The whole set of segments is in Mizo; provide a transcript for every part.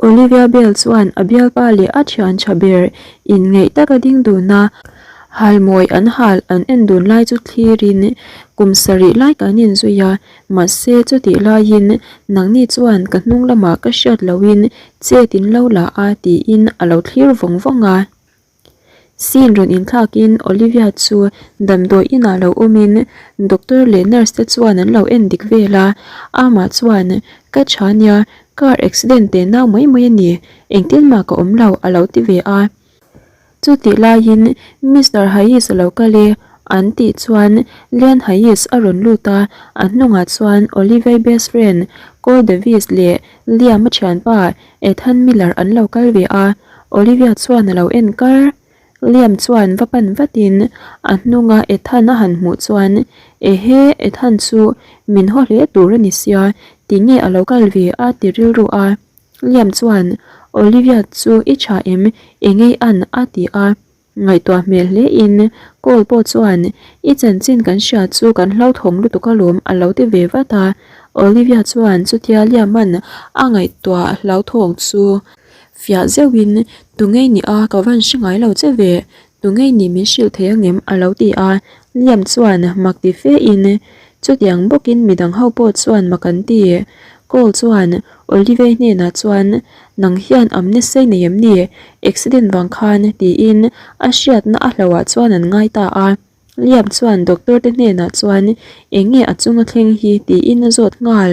Olivia Bell chuan a bialpa leh a thian tha ber inngeih taka ding dun a, halmawi an hal an en dun lai chu thlirin kum sarih lai kan inzui a, mahse chutih laiin nangni chuan ka hnung lamah ka hriat lohin chet in lo la a tiin a lo thlir vawng vawng a. Scene rawn inthlakin Olivia chu damdawi inah lo awmin doctor leh nurse te chuan an lo en dik vel a, amah chuan ka tha nia car accident teh nau mai mai a ni, engtin mah ka awm lo a lo ti ve a. Chutih laiin Mister Hayes a lo kal e an tih chuan Lian Hayes a rawn lut a, a hnungah chuan Olivia best friend Cole Davis leh Liam a thianpa Ethan Miller an lo kal ve a, Olivia chuan a lo en kar. Liam chuan va pan vatin a hnunga Ethan a han hmuh chuan, Ehe, Ethan chu min haw hle tur a ni sia, tinge a lo kal ve a ti rilru a. Liam chuan, Olivia chu i tha em, engei an a ti a. Ngaihtuah hmel hle in call pawh chuan i chanchin kan hria chu kan hlauthawng lutuk alawm a lo ti ve vat a, Olivia chuan chutia Liam-a'n a ngaihtuah hlauthawng chu fiah zeuh in tu ngei ni a ka van hre ngai lo che ve, tu ngei ni min hrilh thei angem a lo ti a, Liam chuan mak ti fe in chutiang bawk in midang ho pawh chuan mak an ti, call chuan Olivia hnenah chuan Nang hian amnesty nei em ni? Accident vang khan tiin a hriatna a hlauhah chuan an ngai ta a. Liam chuan doctor te hnenah chuan eng nge a chunga thleng hi tiin a zawt nghal.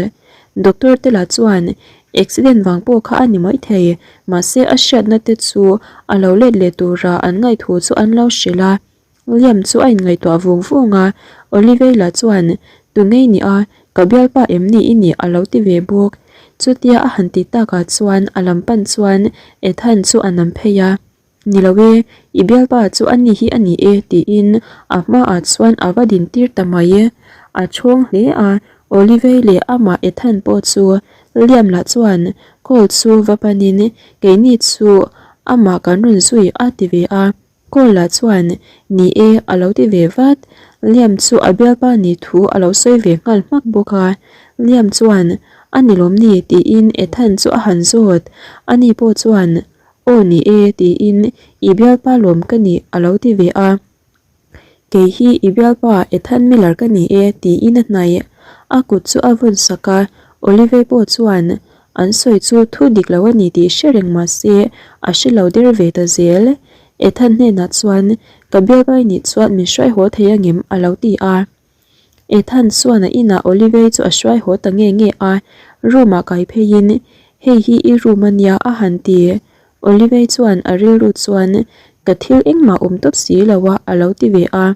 Doctor te lah chuan accident vang pawh kha a ni maithei, mahse a hriatna te chu a lo let leh tura an ngaihthu chu an lo hrilh a. Liam chu a inngaihtuah vung vung a, Oliveira chuan, Tu ngei ni a, ka bialpa em ni i nih a lo ti ve bawk. Chutia a han ti takah chuan a lam pan chuan Ethan chu a nam phei a, Ni lo e, i bialpa chu a ni hi a ni e tiin a hmaah chuan a va din tir ta mai e. A chhawng hle a, Olivei leh amah Ethan pawh chu Liam lah chuan call chu va panin keini chu amah kan rawn zui a ti ve a. Kawla chuan, Ni e, a lo ti ve vat. Liam chu a bialpa ni thu a lo sawi ve nghal hmak bawk a. Liam chuan, A ni lawm ni? tiin Ethan chu a han zawt. Ani pawh chuan, Aw ni e, tiin I bialpa lawm ka ni a lo ti ve a. Kei hi i bialpa Ethan Miller ka ni e, tiin a hnaih. A kut chu a vawn sak a, Olive pawh chuan an sawi chu thu dik lo a ni tih hre reng mah se a hre lo der ve ta zel. Ethan hnenah chuan, Ka bialpa i nih chuan min hruai haw thei angem? a lo ti a. Ethan chuan a inah Olive chu a hruai haw ta nge nge a, room ah kai pheiin, Hei hi i room a nia a han ti. Olivei chuan a rilru chuan ka thil engmah awm tawp si lo a a lo ti ve a.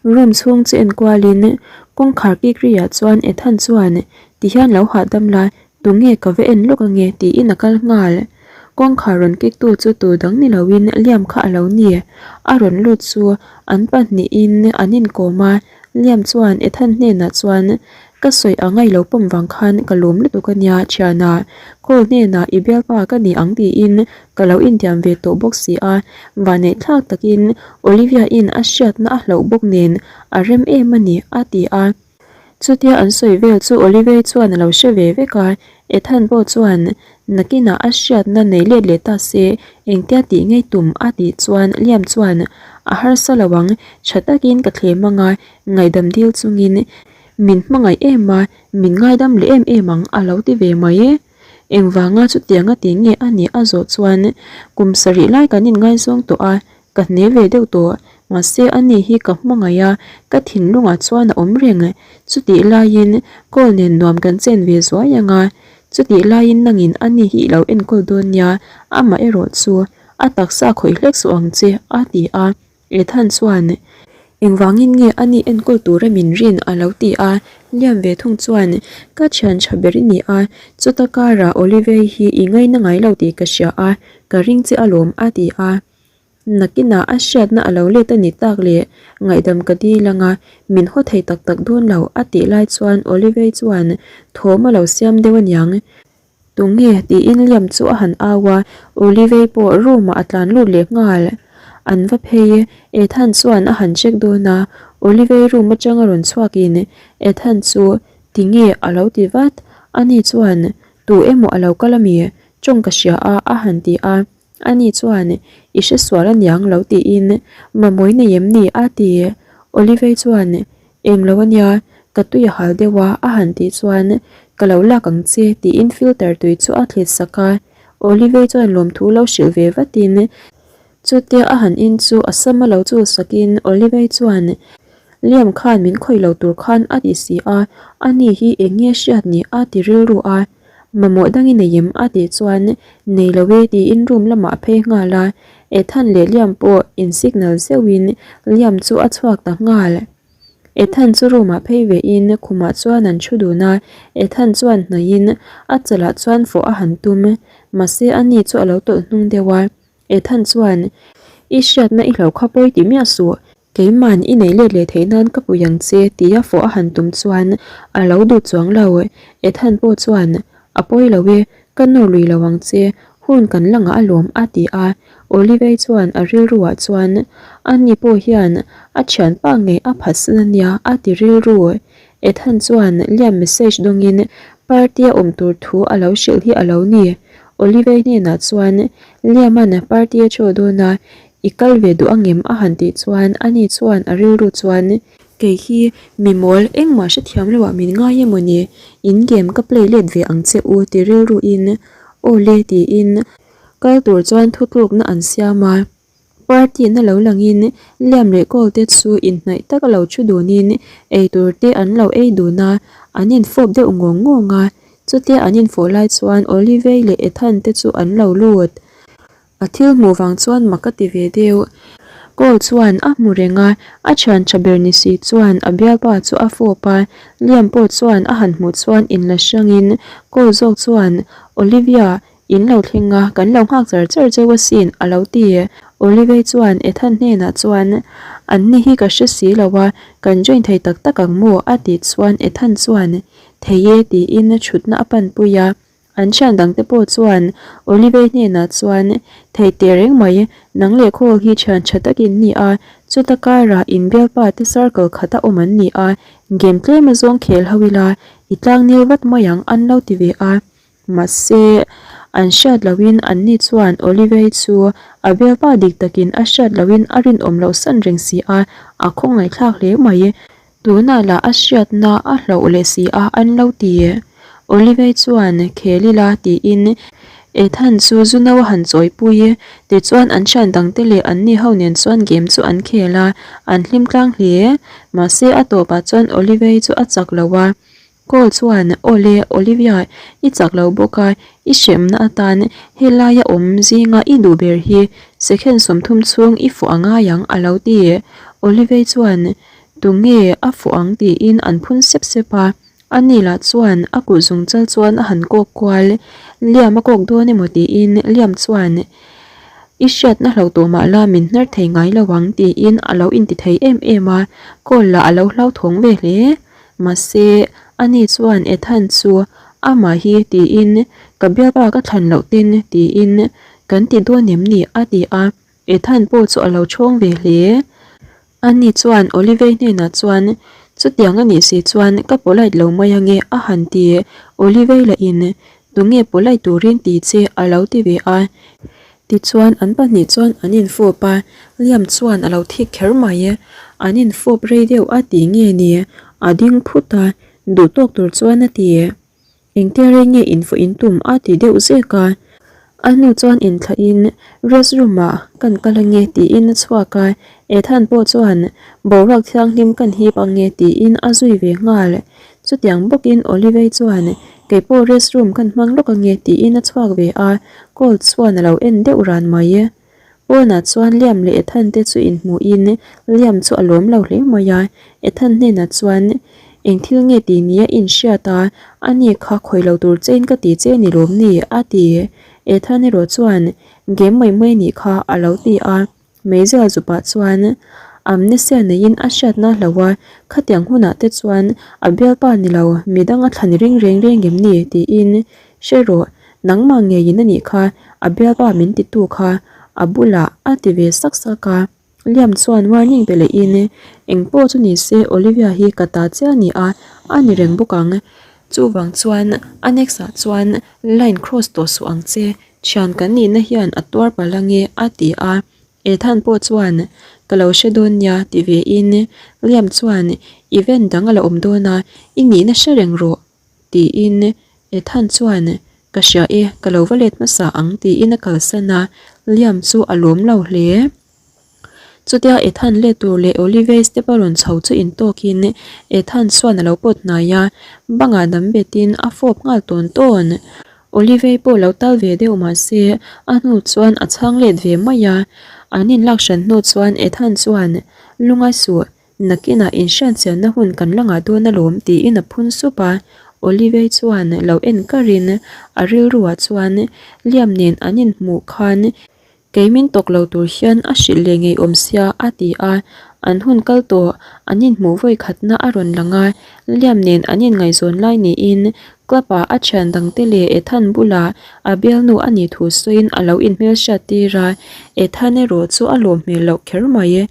Room chhung chu enkualin kawngkhar kik riah chuan Ethan chuan tihian lo hahdam la, tunge ka va en lawk ange tiin a kal nghal. Kawngkhar rawn kik tu chu tu dang ni loin Liam kha a lo ni. A rawn lut chu an pahnihin an inkawm a, Liam chuan Ethan hnenah chuan Ka sawi ang a i lo pawm vang khan ka lawm lutuk a nia thiana, call hnenah i bialpa ka ni ang tiin ka lo intiam ve tawh bawk si a, vanneih thlak takin Olivia in a hriatna a hlauh bawk nen a rem em a ni a ti a. Chutia an sawi vel chu Olivia chuan a lo hre ve vek a, Ethan pawh chuan nakinah a hriatna nei let leh ta se engtia tih ngei tum a tih chuan Liam chuan a harsa lo ang, tha takin ka thlem anga ngaihdam dil chungin Min hmangaih em a, min ngaidam leh em em ang a lo ti ve mai e. Engvanga chutianga ti nge a nih a zawh chuan kum sarih lai kan inngaizawng tawh a, ka hne ve deuh tawh. Mahse a ni hi ka hmangaih a, ka thinlungah chuan a awm reng. Chutih laiin call nen nuam kan chen ve zuai ang a, chutih laiin nangin a ni hi i lo enkawl dawn nia, amah erawh chu a taksa khawih hlek suh ang che a ti a. Ethan chuan, Engvangin nge a ni enkawl tura min rin? a lo ti a. Liam ve thung chuan, Ka thian tha ber i ni a, chuta karah Olivia hi i ngaina ngai lo tih ka hria a, ka ring che alawm, a ti a. Nakinah a hriatna a lo let a ni tak leh ngaihdam ka dil anga min haw thei tak tak dawn lo, a tih lai chuan Olivia chuan thawm a lo siam deuh aniang. Tunge? tiin Liam chu a han au a, Olivei pawh room ah a tlan lut leh nghal. An va phei e, Ethan chuan a han check dawn a, Olivei room atanga rawn chhuakin Ethan chu tinge a lo ti vat, ani chuan tu emaw a lo kal ami? Tawng ka hria a, a han ti a. Ani chuan, I hre sual aniang lo tiin, Mamawh i nei em ni? a ti. Olivei chuan, Eng lo ania, ka tui a hal deuh a, a han tih chuan, Ka lo lak ang che, tiin filter tui chu a thlit sak a. Olivei chuan lawmthu lo hrilh ve vatin, Chutia a han in chu a sam a lo chul sakin Olivei chuan, Liam khan min khawih lo tur khan a ti si a, ani hi eng nge hriat ni? a ti rilru a. Mamawh dang i nei em? a tih chuan, Nei lo e tiin room lamah a phei nghal a, Ethan leh Liam pawh in signal zeuhin Liam chu a chhuak ta nghal. Ethan chu room ah phei ve in khumah chuan an thu dun a, Ethan chuan hnaihin a chalah chuan fawh a han tum, mahse ani chu a lo tawlh hnung deuh a, Ethan chuan, I hriatna i hlo kha pawi ti miah suh, Keiman i nei let leh theih nan ka pui ang che tia fawh a han tum chuan a lo duh chuang lo. Ethan pawh chuan, A pawi lo e, ka nawr lui lo ang che, hun kan la ngah alawm a ti a. Olivei chuan a rilruah chuan, Ani pawh hian a thianpa ngei a phatsan a nia a ti rilru. Ethan chuan Liam message dawngin party a awm tur thu a lo hrilh hi a lo ni. Olivei hnenah chuan Liam-a'n party a chaw dawn a, I kal ve duh angem? a han tih chuan ani chuan a rilru chuan, Kei hi mi mawl engmah hrethiam loah min ngai emaw ni? In game ka play let ve ang che u ti rilruin aw le tiin kal tur chuan thutlukna an siam a. Party na lo langin Liam leh Cole te chu inhnaih tak a lo thu dunin eitur te an lo ei dun a, an infawp deuh ngawng ngawng a. Chutia an infawh lai chuan Olivei leh Ethan te chu an lo lut. A thil hmuh vang chuan mak a ti ve deuh. Cole chuan a hmu reng a, a thian tha ber ni si chuan a bialpa chu a fawp a, Liam pawh chuan a han hmuh chuan inla hrangin Cole zawk chuan, Olivia, in lo thleng a, kan lo nghak char char cheu asin, a lo ti. Olivia chuan Ethan hnenah chuan, An ni hi ka hre si lo a, kan join thei tak tak ang maw? a tih chuan Ethan chuan, Thei e, tiin thutna a panpui a. An thian dangte pawh chuan Olivei hnenah chuan, Thei teh reng mai, nang leh khawl hi thian tha tak in ni a, chuta karah in bialpa te circle khata awm an ni a, game tlem a zawng khel ho ila, i tlangnel vat mai ang an lo ti ve a. Mahse, an hriat lohin anni chuan Olivei chu a bialpa dik takin a hriat lohin a rinawm loh san reng si a, a khawngaihthlak hle mai. Tunah lah a hriatna a hlauh leh si a an lo ti. Olivei chuan khel ila tiin Ethan chu zu no a han chawipui. Tichuan an thian dangte leh anni ho nen chuan game chu an khel a, an hlim tlang hle. Mahse a tawpah chuan Olivei chu a chak lo a. Cole chuan, Awle, Olivia, i chak lo bawk a, i hremna atan helaia awm zinga i duh ber hi second 30 chhung i fuh a ngai ang a lo ti. Olivei chuan, Tunge a fuh ang tiin an phun sep sep a, ani lah chuan a kut zung chal chuan a han kawk kual, Liam a kawk dawn emaw tiin Liam chuan, I hriatna hlo tawh mah la min hnar thei ngai lo ang tiin a lo inti thei em em a, call lah a lo hlauthawng ve hle. Mahse, ani chuan Ethan chu amah hi tiin ka bialpa ka thlan loh ten tiin kan ti dawn em ni a ti a, Ethan pawh chu a lo chhawng ve hle. Ani chuan Olivei hnenah chuan, Chutiang a nih si chuan ka polite lo mai ange a han ti. Olivei lahin, Tunge polite turin ti che a lo ti ve a. Tichuan an pahnih chuan an infawp a, Liam chuan a lo thik kher mai. An infawp rei deuh a ti nge ni? A ding phut a, duhtawk tur chuan a ti. Engtia rei nge infawh in tum a ti deuh zek a. A hnu chuan inthlahin rest room ah kan kal ange tiin a chhuak a, Ethan pawh chuan boruak thianghlim kan hip ange tiin a zui ve nghal. Chutiang bawkin Olivei chuan keipawh rest room kan hmang lawk ange tiin a chhuak ve a, Colt chuan a lo en deuh ran mai. Pawnah chuan Liam leh Ethan te chu inhmuhin Liam chu a lawm lo hle mai a, Ethan hnenah chuan Eng thil nge tih nia inhriat a, ani kha khawi lo tur chein ka ti che ni lawm ni? a ti. Ethan erawh chuan Game mai mai nih kha a lo ti a, Meizial zupah chuan amnesia neiin a hriatna hlo a, khatiang hunah te chuan a bialpa ni lo midang a thlan ring reng reng em ni? tiin Hre rawh, nangmah ngeiin a nih kha, a bialpa min ti tu kha a bulah a ti ve sak sak a. Liam chuan warning pe lehin, Eng pawh chu ni se Olivia hi ka ta chiah a ni a, a ni reng bawk ang. Chuvang chuan a next ah chuan line cross tawh suh ang che, thian kan nihna hian a tuar palh ange a ti a. Ethan pawh chuan ka lo hre dawn nia ti ve in Liam chuan event dang a la awm dawn a, i nihna hre reng rawh tiin Ethan chuan ka hria e ka lo va let hmasa ang tiin a kalsan a, Liam chu a lawm lo hle. Chutia Ethan let tur leh Olive step a rawn chho chu intawkin Ethan chuan a lo pawt hnai a, bangah dam betin a fawp nghal tawn tawn. Olive pawh lo tal ve deuh mah se a hnu chuan a chhang let ve mai a, an inlak hran hnu chuan Ethan chuan lungai suh Nakinah inhriatchianna hun kan la ngah dawn alawm tiin a phun sup a, Olive chuan lo en karin a rilruah chuan Liam nen an inhmuh khan Kei min tawk lo tur hian a hrilh leh ngei awm sia a ti a, an hun kal tawh an inhmuh vawi khatna a rawn lang a, Liam nen an inngaihzawn lai niin club ah a thian dangte leh Ethan bulah a bialnu a nih thu sawiin a lo inhmelhriat tir a, Ethan erawh chu a lawm hmel loh kher mai.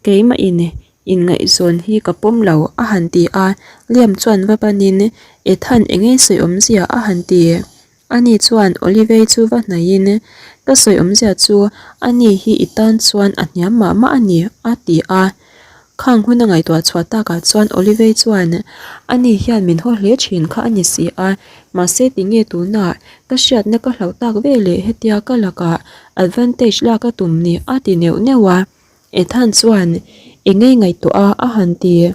Keimah in inngaihzawn hi ka pawm lo a han ti a, Liam chuan va panin Ethan eng nge sawi awmzia a han ti. Ani chuan Olivei chu va hnaihin, Ka sawi awmzia chu ani hi i tan chuan a hniam mah mah a ni, a ti a. Khang hun a ngaihtuah chhuah takah chuan Olivei chuan, Ani hian min haw hle thin kha a ni si a, mahse tinge tunah ka hriatna ka hlauh tak ve leh hetia ka lakah advantage lak a tum ni, a ti neuh neuh a. Ethan chuan, Eng ngei ngaihtuah a, a han ti.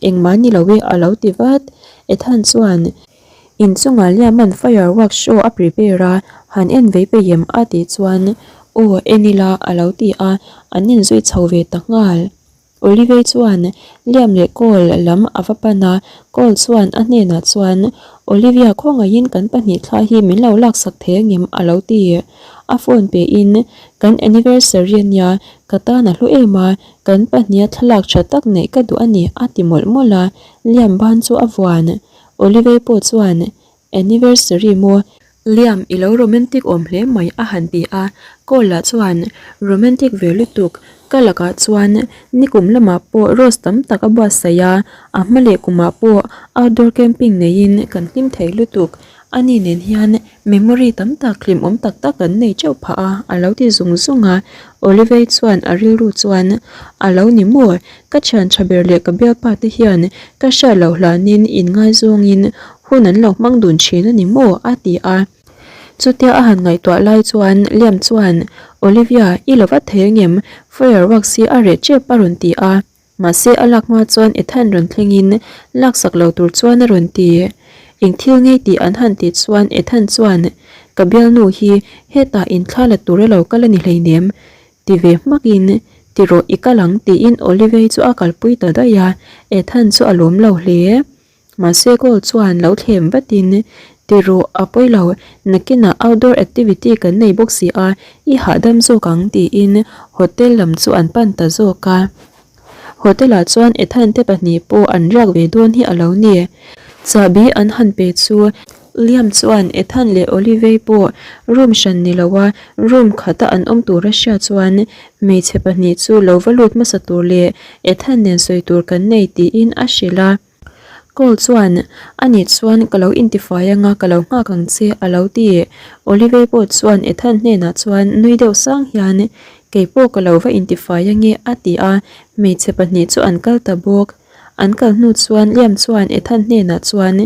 Engmah ni lo e, a lo ti vat. Ethan chuan, Inchungah Liaman firework show a prepare a, han en vei peih em? a tih chuan, Aw, en ila, a lo ti a, an inzui chho ve ta nghal. Olivei chuan Liam leh Cole lam a va pan a, Cole chuan a hnenah chuan, Olivia khawngaihin kan pahnih thla hi min lo laksak thei angem? a lo ti. A phone pein, Kan anniversary a nia, ka tan a hlu em a, kan pahniha thlalak tha tak neih ka duh a ni, a ti mawlh mawlh a, Liam ban chu a vuan. Olivei pawh chuan, Anniversary maw? Liam, i lo romantic awm hle mai a han ti a, Cole lah chuan, Romantic ve lutuk, ka lakah chuan nikum lamah pawh rose tam tak a buatsaih a, a hma leh kumah pawh outdoor camping neiin kan hlim thei lutuk, ani nen hian Memory tam tak hlimawm tak tak an nei teuh phah a, a lo ti zung zung a. Olivei chuan a rilru chuan, A lo ni maw? Ka thian tha ber leh ka bialpa te hian ka hriat loh hlanin inngaizawngin hun an lo hmang dun thin a ni maw? a ti a. Chutia a han ngaihtuah lai chuan Liam chuan, Olivia, i lo vat thei angem? Fireworks hi a reh tep a rawn ti a. Mahse a lak hma chuan Ethan rawn thlengin laksak lo tur chuan a rawn ti. Eng thil ngei tih an han tih chuan Ethan chuan, Ka bialnu hi hetah inthla la tur elo kal a ni hleinem ti ve hmakin, Ti rawh i kal ang tiin Olivei chu a kalpui ta daih a, Ethan chu a lawm lo hle. Mahse goal chuan lo thlem vatin, Ti rawh, a pawi lo, nakinah outdoor activity kan nei bawk si a, i hahdam zawk ang tiin hotel lam chu an pan ta zawk a. Hotel ah chuan Ethan te pahnih pawh an riak ve dawn hi a lo ni. Chahbi an han pe chu Liam chuan Ethan leh Olivei pawh room hran ni lo a room khata an awm tur a hria chuan hmeichhe pahnih chu lo va lut hmasa tur leh Ethan nen sawi tur kan nei tiin a hrilh a. Cole chuan, Ani chuan ka lo intifai anga ka lo nghak ang che a lo ti. Olivei pawh chuan Ethan hnenah chuan nui deuh sang hian, Kei pawh ka lo va intifai ange a ti a, hmeichhe pahnih chu an kal ta bawk. An kal hnu chuan Liam chuan Ethan hnenah chuan,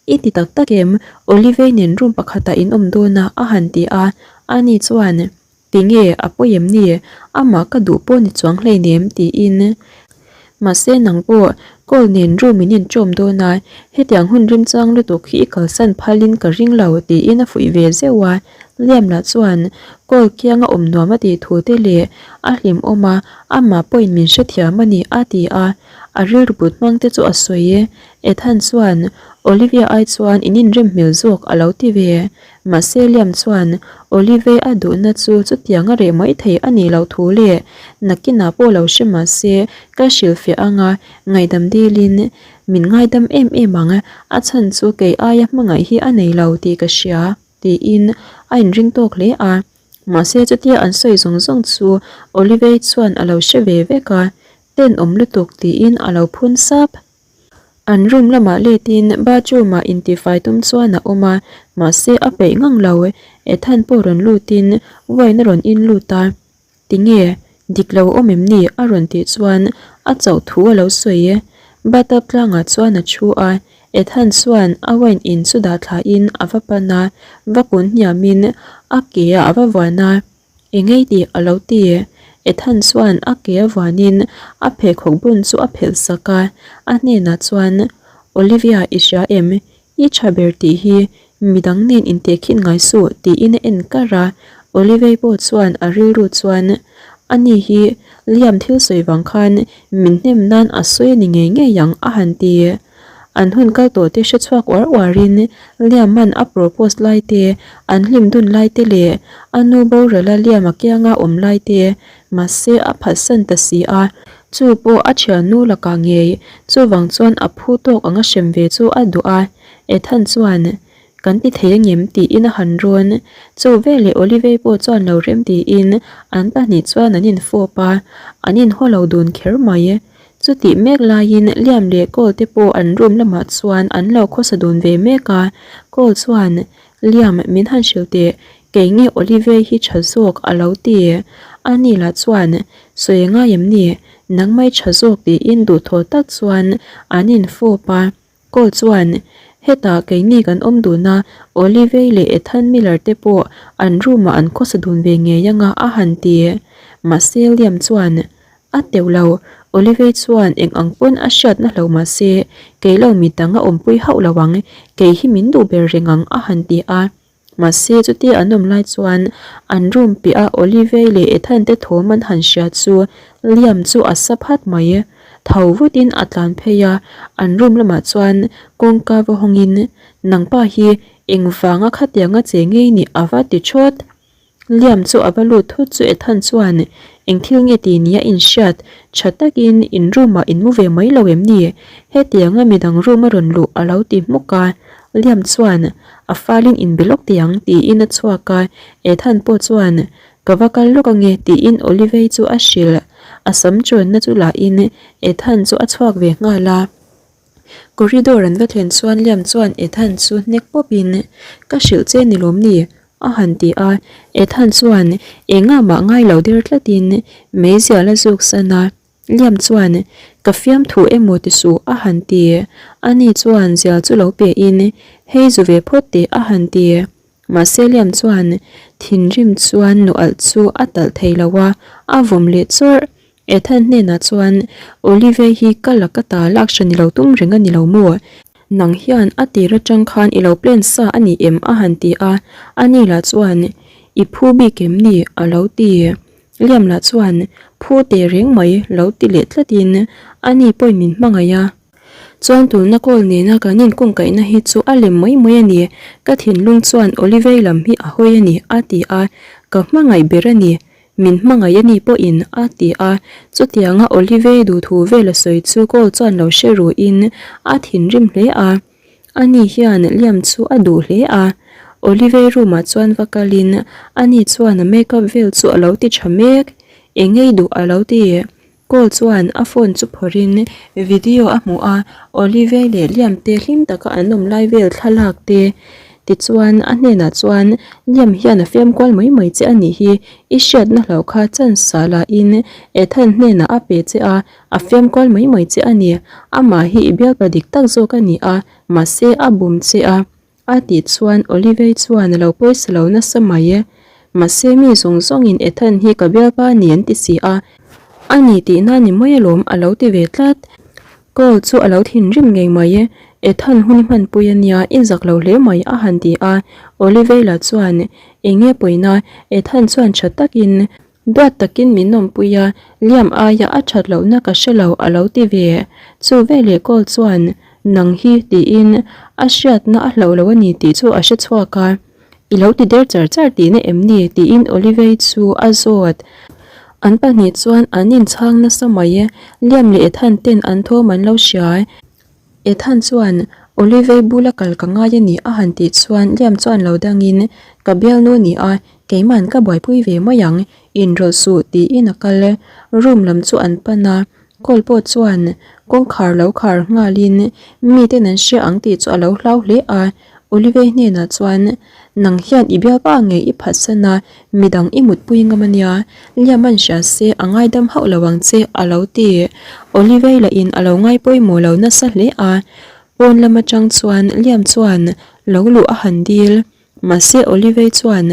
I ti tak tak em? Olivei nen room pakhatah in awm dawn a a han ti a. Ani chuan, Tinge, a pawi em ni? Amah ka duh pawh ni chuang hleinem tiin. Mahse nang pawh call nen room in inṭawm dawn a, hetiang hun remchang lutuk hi i kalsan phalin ka ring lo tiin a fuih ve zeuh a. Liam lah chuan call kianga awm nuam a tih thu te leh a hlimawm a, amah pawhin min hrethiam a ni a ti a, a rilru put hmang te chu a sawi e. Ethan chuan Olivia ai chuan in inrem hmel zawk a lo ti ve. Mahse Liam chuan Olivia a duhna chu chutiang a reh mai thei a nih loh thu leh nakinah pawh lo hre mahse ka hrilhfiah anga ngaihdam dilin min ngaidam em em ang, a chhan chu kei aia hmangaih hi a nei lo tih ka hria tiin a inring tawk hle a. Mahse chutia an sawi zawng zawng chu Olivia chuan a lo hre ve vek a, tenawm lutuk tiin a lo phun sap. An room lamah letin bathroom ah intifai tum chuan a awm a, mahse a peih ngang lo. Ethan pawh rawn lutin wine a rawn in lut a. Tinge, dik lo awm em ni? a rawn tih chuan a chauh thu a lo sawi. Bathtub tlangah chuan a thu a, Ethan chuan a wine in chu dah thlain a va pan a, va kun hniamin a ke ah a va vuan a. Engei tih a lo ti. Ethan chuan a ke a vuanin a pheikhawk bun chu a phelh sak a, a hnenah chuan, Olivia i hria em? I tha ber tih hi midang nen intehkhin ngai suh tiin a en kar a, Olivia pawh chuan a rilru chuan, Ani hi Liam thil sawi vang khan min hnem nan a sawi a ni ngei ngei ang a han ti. An hun kal tawh te hre chhuak uar uarin Liam-a'n a propose lai te, an hlim dun lai te leh a nu borala Liam-a kianga awm lai te mahse a phatsan ta si a. Chu pawh a thiannu lakah ngei, chuvang chuan a phu tawk anga hrem ve chu a duh a. Ethan chuan, Kan ti thei angem? tiin a han rawn. Chu veleh Olivei pawh chuan lo rem tiin an pahnih chuan an infawp a, an inhaw lo dun kher mai. Chutih mek laiin Liam leh Cole te pawh an room lamah chuan an lo khawsa dun ve mek a, Cole chuan, Liam, min han hrilh teh, kei nge Olivia hi tha zawk a lo ti. Ani lah chuan, Sawi ngai em ni, nangmai tha zawk tiin duhthawh tak chuan an infawp a. Cole chuan, Hetah keini kan awm dun a, Olivia leh Ethan Miller te pawh an room ah an khawsa dun ve ngei anga a han ti. Mahse Liam chuan, A teuh lo, Olivia chuan eng ang pawn a hriatna hlo mah se, kei lo mi dang a awmpui hauh lo ang, kei hi min duh ber reng ang a han ti a. Mahse chutia an awm lai chuan an room piah a Olivia leh Ethan te thawm an han hria chu Liam chu a sa phat mai. Tho vutin a tlan phei a, an room lamah chuan kawngka va hawngin, Nangpa hi engvanga khatianga che ngei ni a va ti thawt. Liam chu a va lut thut chu Ethan chuan eng thil nge ti nia inhriat tha takin in room ah in mu ve mai lo em ni? Hetianga midang room a rawn luh a lo ti hmuk a, Liam chuan a falin in be lawk teh ang tiin a chhuak a, Ethan pawh chuan ka va kal lawk ange tiin Olivei chu a hrilh, a sam chawnna chu la in Ethan chu a chhuak ve nghal a. Corridor an va thlen chuan Liam chuan Ethan chu hnek pawp in ka hrilh che ni lawm ni? A han ti a, Ethan chuan engah mah ngai lo der tlatin meizial a zuk san a, Liam chuan ka fiamthu emaw ti suh a han ti. Ani chuan zial chu lo pe in hei zu ve phawt teh a han ti. Mahse Liam chuan thinrim chuan nu alh chu a talh thei lo a, a vawm leh chawrh. Ethan hnenah chuan, Olive hi ka la ka ta lak hran i lo tum reng a ni lo maw? Nang hian a tir atang khan i lo plan sa a ni em? a han ti a, ani lah chuan, I phu bik em ni? a lo ti. Liam lah chuan, Phu teh reng mai, lo ti leh tlatin, Ani pawhin min hmangaih a. Chuan tulna kawl nena kan inkungkaihna hi chu a lem mai mai a ni, ka thinlung chuan Olive lam hi a hawi a ni, a ti a, Ka hmangaih ber a ni, Min hmangaih a ni pawhin a ti a, chutianga Olive duhthu vel a sawi chu Cole chuan lo hre ruin a thinrim hle a. Ani hian Liam chu a duh hle a, Olive room ah chuan va kalin ani chuan a makeup vel chu a lo ti tha mek, engei duh a lo ti. Cole chuan a phone chu phawrhin video a hmuh a, Olive leh Liam te hlim taka an awm lai vel thlalak te. Tichuan a hnenah chuan Liam hian a fiam kual mai mai che a nih hi, i hriatna hlo kha chance ah lahin Ethan hnenah a pe che a, a fiam kual mai mai che a ni. Amah hi i bialpa dik tak zawk a ni a, mahse a bum che a. A tih chuan Olivei chuan a lo pawisa lo nasa mai e. Mahse mi zawng zawngin Ethan hi ka bialpa a ni an ti si a. A ni tihna ni mai alawm a lo ti ve tlat. Call chu a lo thinrim ngei mai e. Ethan hun i hmanpui a nia, i zak lo hle mai a han ti a. Olivei lah chuan eng nge pawina Ethan chuan tha takin Duat takin min awmpui a, Liam aia a that lohna ka hre lo a lo ti ve. Chu veleh Cole chuan, Nang hi, tiin a hriatna a hloh lo a ni tih chu a hre chhuak a. I lo ti der char char tihna em ni? tiin Olivei chu a zawt. An pahnih chuan an inchhang nasa mai. Liam leh Ethan ten an thawm an lo hria. Ethan chuan, Olivei bula kal ka ngai a ni a han tih chuan Liam chuan lo dangin, Ka bialnu ni a, keiman ka buaipui ve mai ang, inrawlh suh tiin a kal. Room lam chu an pan a, Call pawh chuan kawngkhar lo khar nghalin miten an hria ang tih chu a lo hlau hle a. Olivei hnenah chuan, Nang hian i bialpa ngei i phatsan a, midang i mutpui ngam a nia, Liam an hria se a ngaidam hauh lo ang che a lo ti. Olivei lahin a lo ngai pawimawh lo nasa hle a. Pawn lam atang chuan Liam chuan lo luh a han dil. Mahse Olivei chuan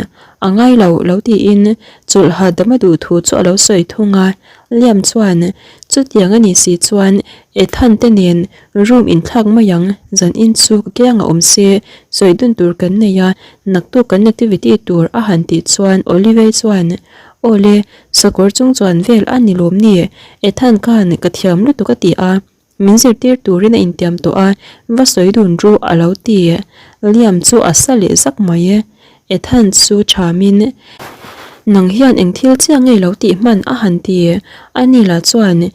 a ngai lo lo tiin chawlh hahdam a duh thu chu a lo sawi thung a. Liam chuan chutiang a nih si chuan Ethan te nen room inthlak mai ang, zan in chu ka kiang a awm se, sawi dun tur kan nei a, naktuk kan activity tur a han tih chuan Olivei chuan Aw le, sakawr chung chuan vel a ni lawm ni, Ethan khan ka thiam lutuk a ti a. Min zirtir turin a intiam tawh a, va sawi dun ru a lo ti. Liam chu a sa leh zak mai e. Ethan chu thamin, Nang hian eng thil chiah ngei lo tih hman a han ti. Ani lah chuan,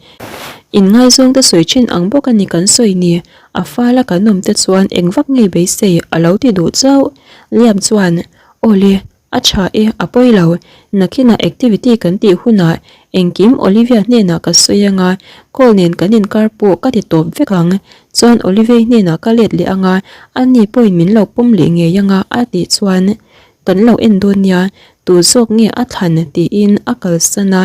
Inngaizawng te sawi thin ang bawk a ni kan sawi ni, a fala kan awm te chuan eng vak ngei beisei a lo ti duh chauh. Liam chuan, Aw le, A tha e, a pawi lo. Nakinah activity kan tih hunah engkim Olivia hnenah ka sawi anga, call nen kan inkar pawh ka ti tawp vek ang. Chuan Olivia hnenah ka let leh anga, ani pawhin min lo pawm leh ngei anga a tih chuan kan lo en dawn nia, tu zawk nge a thlan tiin a kalsan a.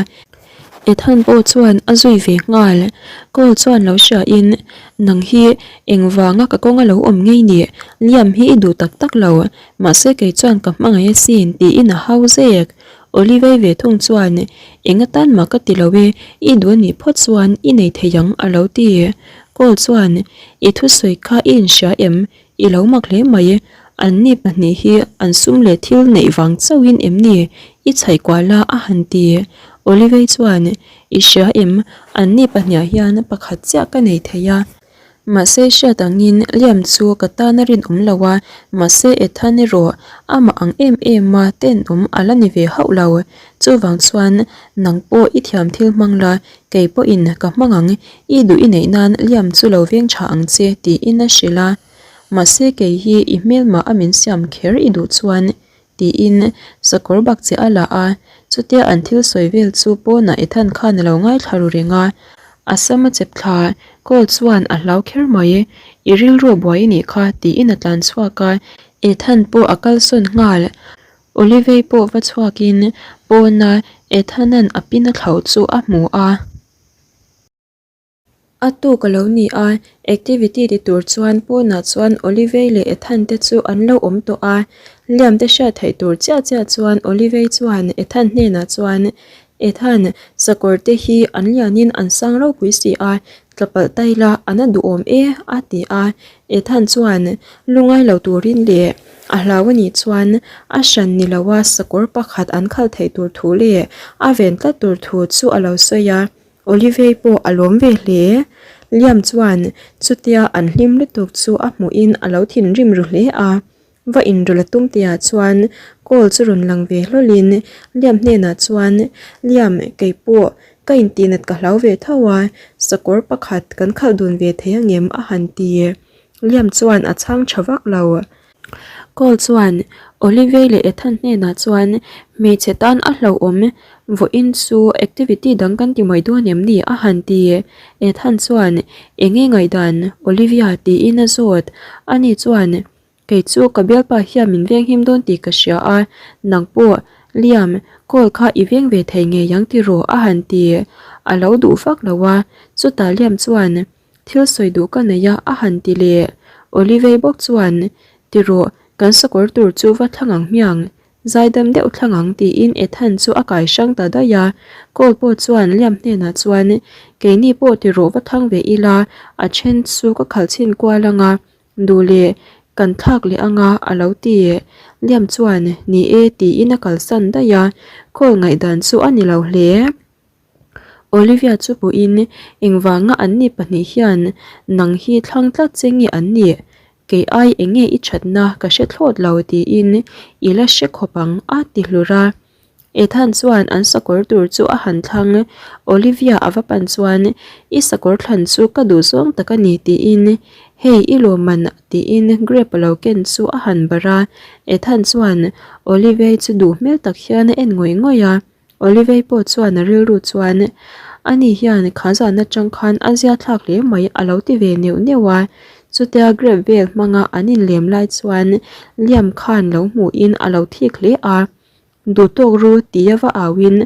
Ethan pawh chuan a zui ve nghal. Call chuan lo hriain, Nang hi engvanga ka kawnga lo awm ngei ni? Liam hi i duh tak tak lo. Mahse kei chuan ka hmangaih asin tiin a hau zek. Olivei ve thung chuan, Eng atan mah ka ti lo e, i duh anih phawt chuan i nei thei ang a lo ti. Call chuan, I thusawi kha i inhria em? I lo mak hle mai, anni pahnih hi an sum leh thil neih vang chauhin em ni i chhaih kual a a han ti. Olivei chuan, I hria em, anni pahniah hian pakhat chiah ka nei thei a. Mahse hriat angin Liam chu ka tan a rinawm lo a, mahse Ethan erawh amah ang em em a tenawm a la ni ve hauh lo. Chuvang chuan nang pawh i thiam thil hmang la, kei pawhin ka hmang ang, i duh i neih nan Liam chu lo veng tha ang che tiin a hrilh a. Mahse kei hi i hmelmah a min siam kher i duh chuan tiin sakawr bak che a la a, chutia an thil sawi vel chu pawnah Ethan khan a lo ngaithla ru reng a, a sam a chep thla, call chuan a hlau kher mai, i rilru a buai i nih kha tiin a tlan chhuak a, Ethan pawh a kalsawn nghal, Olivei pawh va chhuakin pawna Ethan-a'n a pin a thlauh chu a hmu a. A tuk a lo ni a, activity ti tur chuan pawnah chuan Olivei leh Ethan te chu an lo awm tawh a. Liam te hriat theih tur chiah chiah chuan Olivei chuan Ethan hnenah chuan, Ethan, sakawr te hi an lianin an sang ropui si a, tla palh ta ila an a duhawm e a ti a. Ethan chuan lungai lo turin leh a hlau a nih chuan a hran ni loa sakawr pakhat an khalh theih tur thu leh a ven tlat tur thu chu a lo sawi a. Olivei pawh a lawm ve hle. Liam chuan chutia an hlim lutuk chu a hmuhin a lo thinrim ru hle a. Va inrawlh a tum tihah chuan call chu rawn lang ve hlawlin Liam hnenah chuan, Liam, kei pawh ka intihnat ka hlau ve tho a, sakawr pakhat kan khalh dun ve thei angem a han ti. Liam chuan a chhang tha vak lo. Cole chuan Olivia leh Ethan hnenah chuan hmeichhe tan a hlauhawm vawiin chu activity dang kan ti mai dawn em ni a han ti. Ethan chuan eng nge ngaihdan Olivia tiin a zawt. Ani chuan kei chu ka bialpa hian min venghim dawn tih ka hria a, nang pawh Liam Cole kha i veng ve thei ngei ang tiraw a han ti. A lo duh vak lo a, chutah Liam chuan Thil sawi duh ka nei a, a han ti leh. Olivei bawk chuan, Ti rawh, kan sakawr tur chu va thlang ang hmiang, zaidam deuh thlang ang tiin Ethan chu a kai hrang ta daih a. Cole pawh chuan Liam hnenah chuan, Keini pawh ti rawh va thlang ve ila, a then chu ka khalh chhin kual ang a, duh leh kan thlak leh ang a, a lo ti. Liam chuan, Ni e tiin a kalsan daih a, Cole ngaihdan chu a ni lo hle. Olivia chu pawhin engvanga an ni pahnih hian nang hi thlang tlat che nge an nih? Kei ai enge i thatna ka hre thlawt lo tiin i la hre khawp ang a ti hlur a. Ethan chuan an sakawr tur chu a han thlang. Olivia a va pan chuan i sakawr thlan chu ka duh zawng tak a ni tiin hei i lawmman tiin grape a lo ken chu a han barh a. Ethan chuan Olivia chu duh hmel tak hian a en ngawih ngawih a. Olivei pawh chuan a rilru chuan. Ani hian kha zan atang khan a zia thlak hle mai a lo ti ve neuh neuh a. Chutia grape vel hmanga an inlem lai chuan Liam khan lo hmuhin a lo thik hle a. Duh tawk ru tia va auin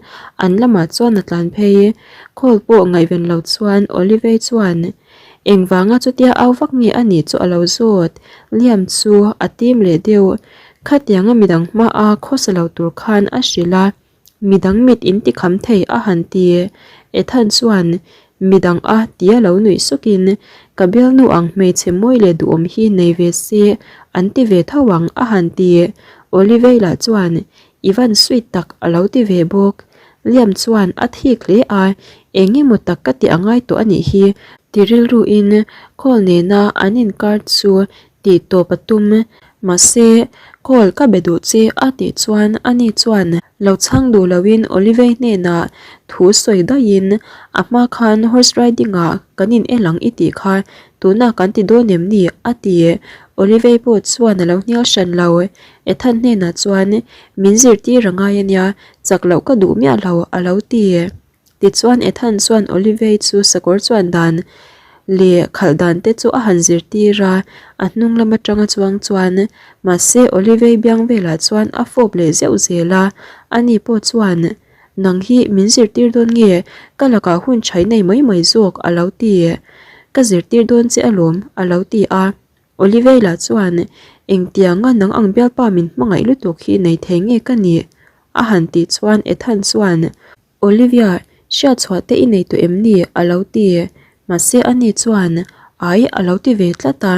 an lamah chuan a tlan phei. Call pawh ngaihven lo chuan Olivei chuan engvanga chutia au vak nge a nih chu a lo zawt. Liam chu a tim leh deuh. Khatianga midang hmaa khawsa lo tur khan a hrilh a, midang mit in ti kham thei a han ti. Ethan chuan midang a tia lo nuih sukin ka bialnu ang hmeichhe mawi leh duhawm hi nei ve se an ti ve tho ang a han ti. Olivei lah chuan i van sweet tak a lo ti ve bawk. Liam chuan a thik hle a, eng emaw tak ka ti angai tawh a nih hi ti rilruin call nena an inkar chu tih tawp a tum. Mahse, call ka be duh che a tih chuan ani chuan lo chhang duh loin Olivei hnenah thu sawi daihin a hma khan horse riding ah kan in el ang i tih kha tunah kan ti dawn em ni? a ti. Olivei pawh chuan a lo hnial hran lo. Ethan hnenah chuan min zirtir a ngai a nia, chak loh ka duh miah lo a lo ti. Tichuan Ethan chuan Olivei chu sakawr chuan dan leh khalh dan te chu a han zirtir a, a hnung lam atanga chuang chuan mahse Olivei biang velah chuan a fawp leh zeuh zel a, ani pawh chuan Nang hi min zirtir dawn nge ka lakah hun chhai nei mai mai zawk a lo ti. Ka zirtir dawn che alawm a lo ti a. Oliveira chuan, Engtianga nang ang bialpa min hmangaih lutuk hi nei thei nge ka nih? a han tih chuan Ethan chuan, Olivia, hriatchhuah te i nei tawh em ni? a lo ti. Mahse ani chuan, Ai, a lo ti ve tlat a.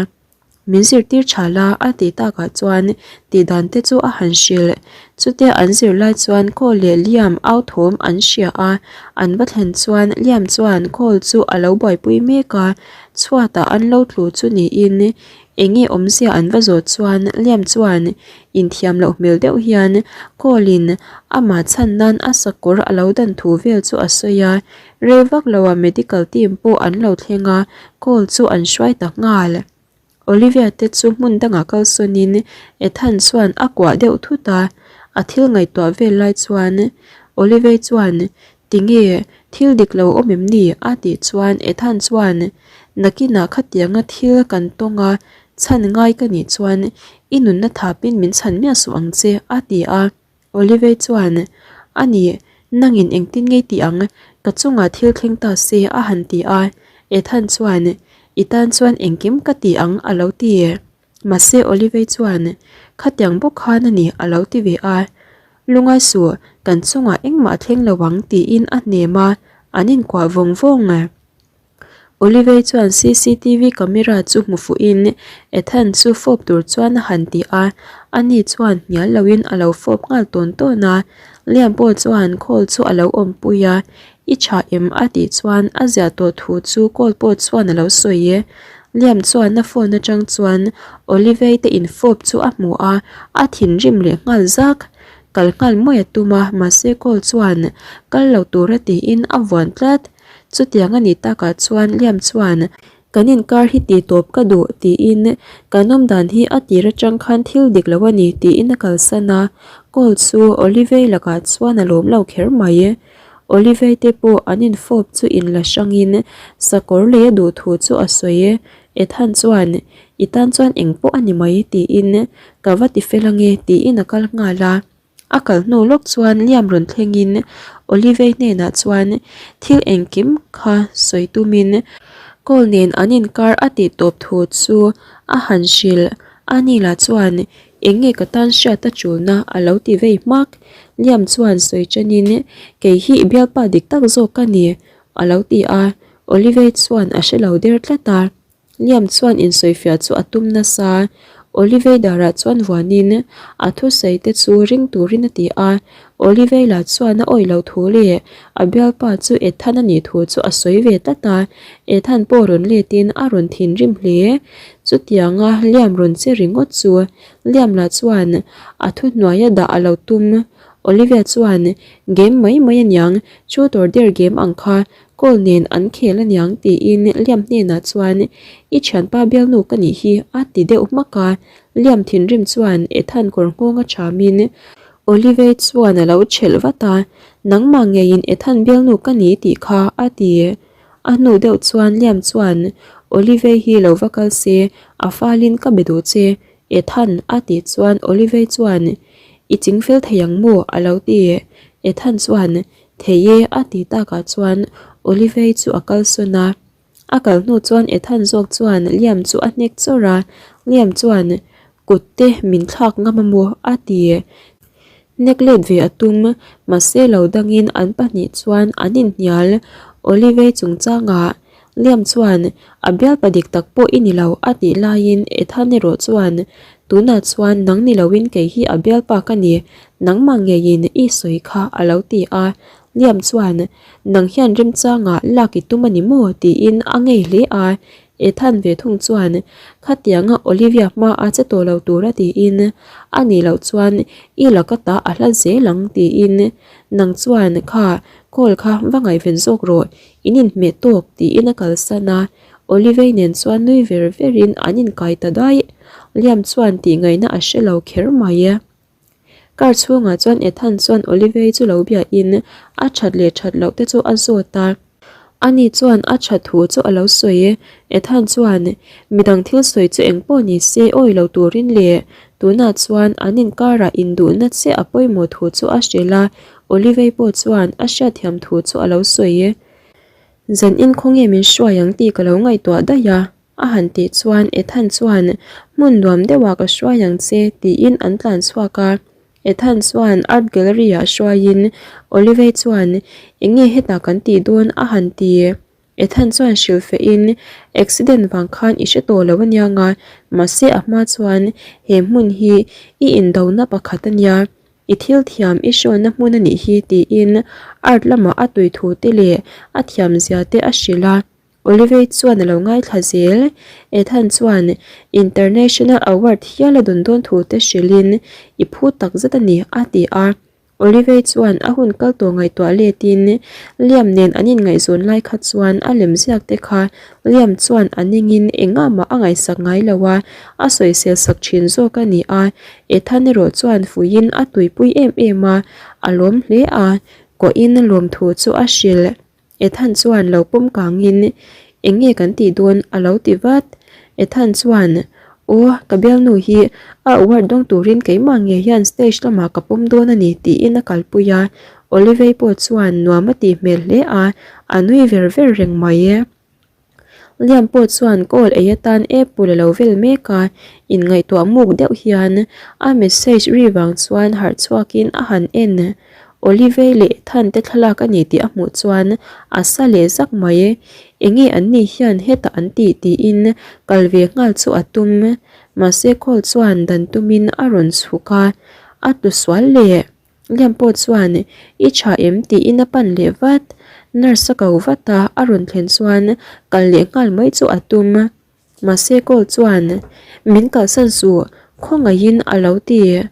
Min zirtir tha la, a tih takah chuan tihdan te chu a han hrilh. Chutia an zir lai chuan Cole leh Liam au thawm an hria a, an va thlen chuan Liam chuan Cole chu a lo buaipui mek a, Chhuatah an lo tlu chu niin enge awmzia an va zawh chuan Liam chuan inthiam loh hmel deuh hian call in amah chhan nan a sakawr a lo dan thu vel chu a sawi a, rei vak loah medical team pawh an lo thleng a, call chu an hruai ta nghal. Olivia te chu hmun dangah kalsawnin Ethan chuan a kuah deuh thut a, a thil ngaihtuah vel lai chuan Olivia chuan Tinge, thil dik lo awm em ni? a tih chuan Ethan chuan Nakinah khatianga thil kan tawng a, chhan ngai ka nih chuan i nunna thapin min chhan miah suh ang che a ti a. Olivei chuan, A ni, nangin engtin ngei tih ang, ka chungah thil thleng ta se a han ti a. Ethan chuan, I tan chuan engkim ka ti ang a lo ti. Mahse Olivei chuan, Khatiang bawk khan a ni a lo ti ve a. Lungai suh, kan chungah engmah a thleng lo ang tiin a hnem a, an inkuah vawng vawng. Olivei chuan cctv camera chu hmu fuhin Ethan chu fawp tur chuan a han ti a, ani chuan hnial loin a lo fawp nghal tawn tawn a. Liam pawh chuan call chu a lo awmpui a, I tha em? a tih chuan a ziah tawh thu chu call pawh chuan a lo sawi e. Liam chuan a phone atang chuan Olivei te infawp chu a hmu a, a thinrim leh nghal zak. Kal nghal mawi a tum a, mahse call chuan kal lo tura tiin a vuan tlat. Chutiang a nih takah chuan Liam chuan, Kan inkar hi tih tawp ka duh, tiin kan awmdan hi a tir atang khan thil dik lo a ni, tiin a kalsan a. Call chu Olivei lakah chuan a lawm lo kher mai. Olivei te pawh an infawp chu inla hrangin sakawr lei a duh thu chu a sawi. Ethan chuan, I tan chuan engpawh a ni mai, tiin ka va ti fel ange, tiin a kal nghal a. A kal hnu lawk chuan Liam rawn thlengin Olivei hnenah chuan thil engkim kha sawi tumin Cole nen an inkar a tih tawp thu chu a han hrilh. Ani lah chuan eng nge ka tan hriat a tulna a lo ti vei hmak. Liam chuan sawi tanin kei hi i bialpa dik tak zawk ka ni a lo ti a, Olivei chuan a hre lo der tlat a. Liam chuan insawifiah chu a tum nasa. Olivei darah chuan vuanin a thusawi te chu ring turin a ti a. Olivei lah chuan a awih loh thu leh a bialpa chu Ethan a nih thu chu a sawi ve tlat a. Ethan pawh rawn letin a rawn thinrim hle. Chutianga Liam rawn che ringawt chu Liam lah chuan a thuhnuaia dah a lo tum. Olivia chuan, Game mai mai aniang, truth or dare game ang kha Call nen an khel aniang tiin Liam hnenah chuan I thianpa bialnu ka nih hi a ti deuh hmak a, Liam thinrim chuan Ethan kawr nghawng a thamin. Olivei chuan a lo ṭhelh vat a, Nangmah ngeiin Ethan bialnu ka ni tih kha, a ti. A hnu deuh chuan Liam chuan, Olivei hi lo va kal se, a falin ka be duh che, Ethan, a tih chuan Olivei chuan, I chingfel thei ang maw? a lo ti. Ethan chuan, Thei e, a ti takah chuan Olivei chu a kalsawn a. A kal hnu chuan Ethan zawk chuan Liam chu a hnek chawrh a, Liam chuan kut te min thlak ngam a maw a ti. Hnek let ve a tum, mahse lo dangin an pahnih chuan an inhnial. Olivei chungchangah Liam chuan a bialpa dik tak pawh i ni lo a tih laiin Ethan erawh chuan tunah chuan nang ni loin kei hi a bialpa ka ni, nangmah ngeiin i sawi kha a lo ti a. Liam chuan Nang hian remchangah lak i tum a ni maw? tiin a ngei hle a. Ethan ve thung chuan, Khatianga Olivia hma a che tawh lo tura tiin, a nih loh chuan i laka ta a hla zel ang tiin, Nang chuan kha call kha va ngaihven zawk rawh, in inhmeh tawk tiin a kalsan a. Olivei nen chuan nui ver verin an inkai ta daih. Liam chuan tihngaihna a hre lo kher mai. Car chhungah chuan Ethan chuan Olivia-i chu lo biahin a that leh that loh te chu a zawt a. Ani chuan a that thu chu a lo sawi. Ethan chuan midang thil sawi chu eng pawh ni se awi lo turin leh tunah chuan an inkarah induhna che a pawimawh thu chu a hrilh a, Olivia-i pawh chuan a hriatthiam thu chu a lo sawi. Zan in khawnge min hruai ang tih ka lo ngaihtuah daih a. A han tih chuan Ethan chuan, Hmun nuam deuhah ka hruai ang che, tiin an tlan chhuak a. Ethan chuan Art Gallery-ah hruaiin Olivei chuan, Eng nge hetah kan tih dawn? a han ti. Ethan chuan hrilhfehin, Accident vang khan i hre tawh lo ania nga, mahse a hma chuan he hmun hi i indona pakhat ania, i thil thiam i hrawnna hmun a nih hi, tiin art lamah a tui thu te leh a thiamzia te a hrilh a. Olivei chuan a lo ngaithla zel. Ethan chuan International Award hial a dawn dawn thu te hrilhin i phu tak zet a ni a ti a. Olivei chuan a hun kal tawh ngaihtuah letin Liam nen an inngaihzawn lai kha chuan a lemziak te kha Liam chuan a ningin engah mah a ngaihsak ngai lo a, a sawisel sak thin zawk a ni a. Ethan erawh chuan fuiin a tuipui em em a, a lawm hle a, kohin lawmthu chu a hrilh. Ethan chuan lo pawm kangin, Eng nge kan tih dawn? a lo ti vat. Ethan chuan, Aw, ka bialnu hi a award dawng turin keimah nge hian stage lamah ka pawm dawn a ni, tiin a kalpui a. Olivei pawh chuan nuam a tih hmel hle a, a nui ver ver reng mai. Liam pawh chuan call ei atan apple a lo vel mek a, inngaihtuah muk deuh hian a message ri vang chuan harh chhuakin a han en. Olivei leh Ethan te thlalak a ni tih a hmuh chuan a sa leh zak mai. Enge an ni hian hetah an tih tiin kal ve nghal chu a tum. Mahse call chuan dan tumin a rawn chhuk a, a tlu sual leh. Liam pawh chuan i tha em tiin a pan leh vat. Nurse a ko vat a, a rawn thlen chuan kal leh nghal mai chu a tum. Mahse call chuan min kalsan suh khawngaihin a lo ti.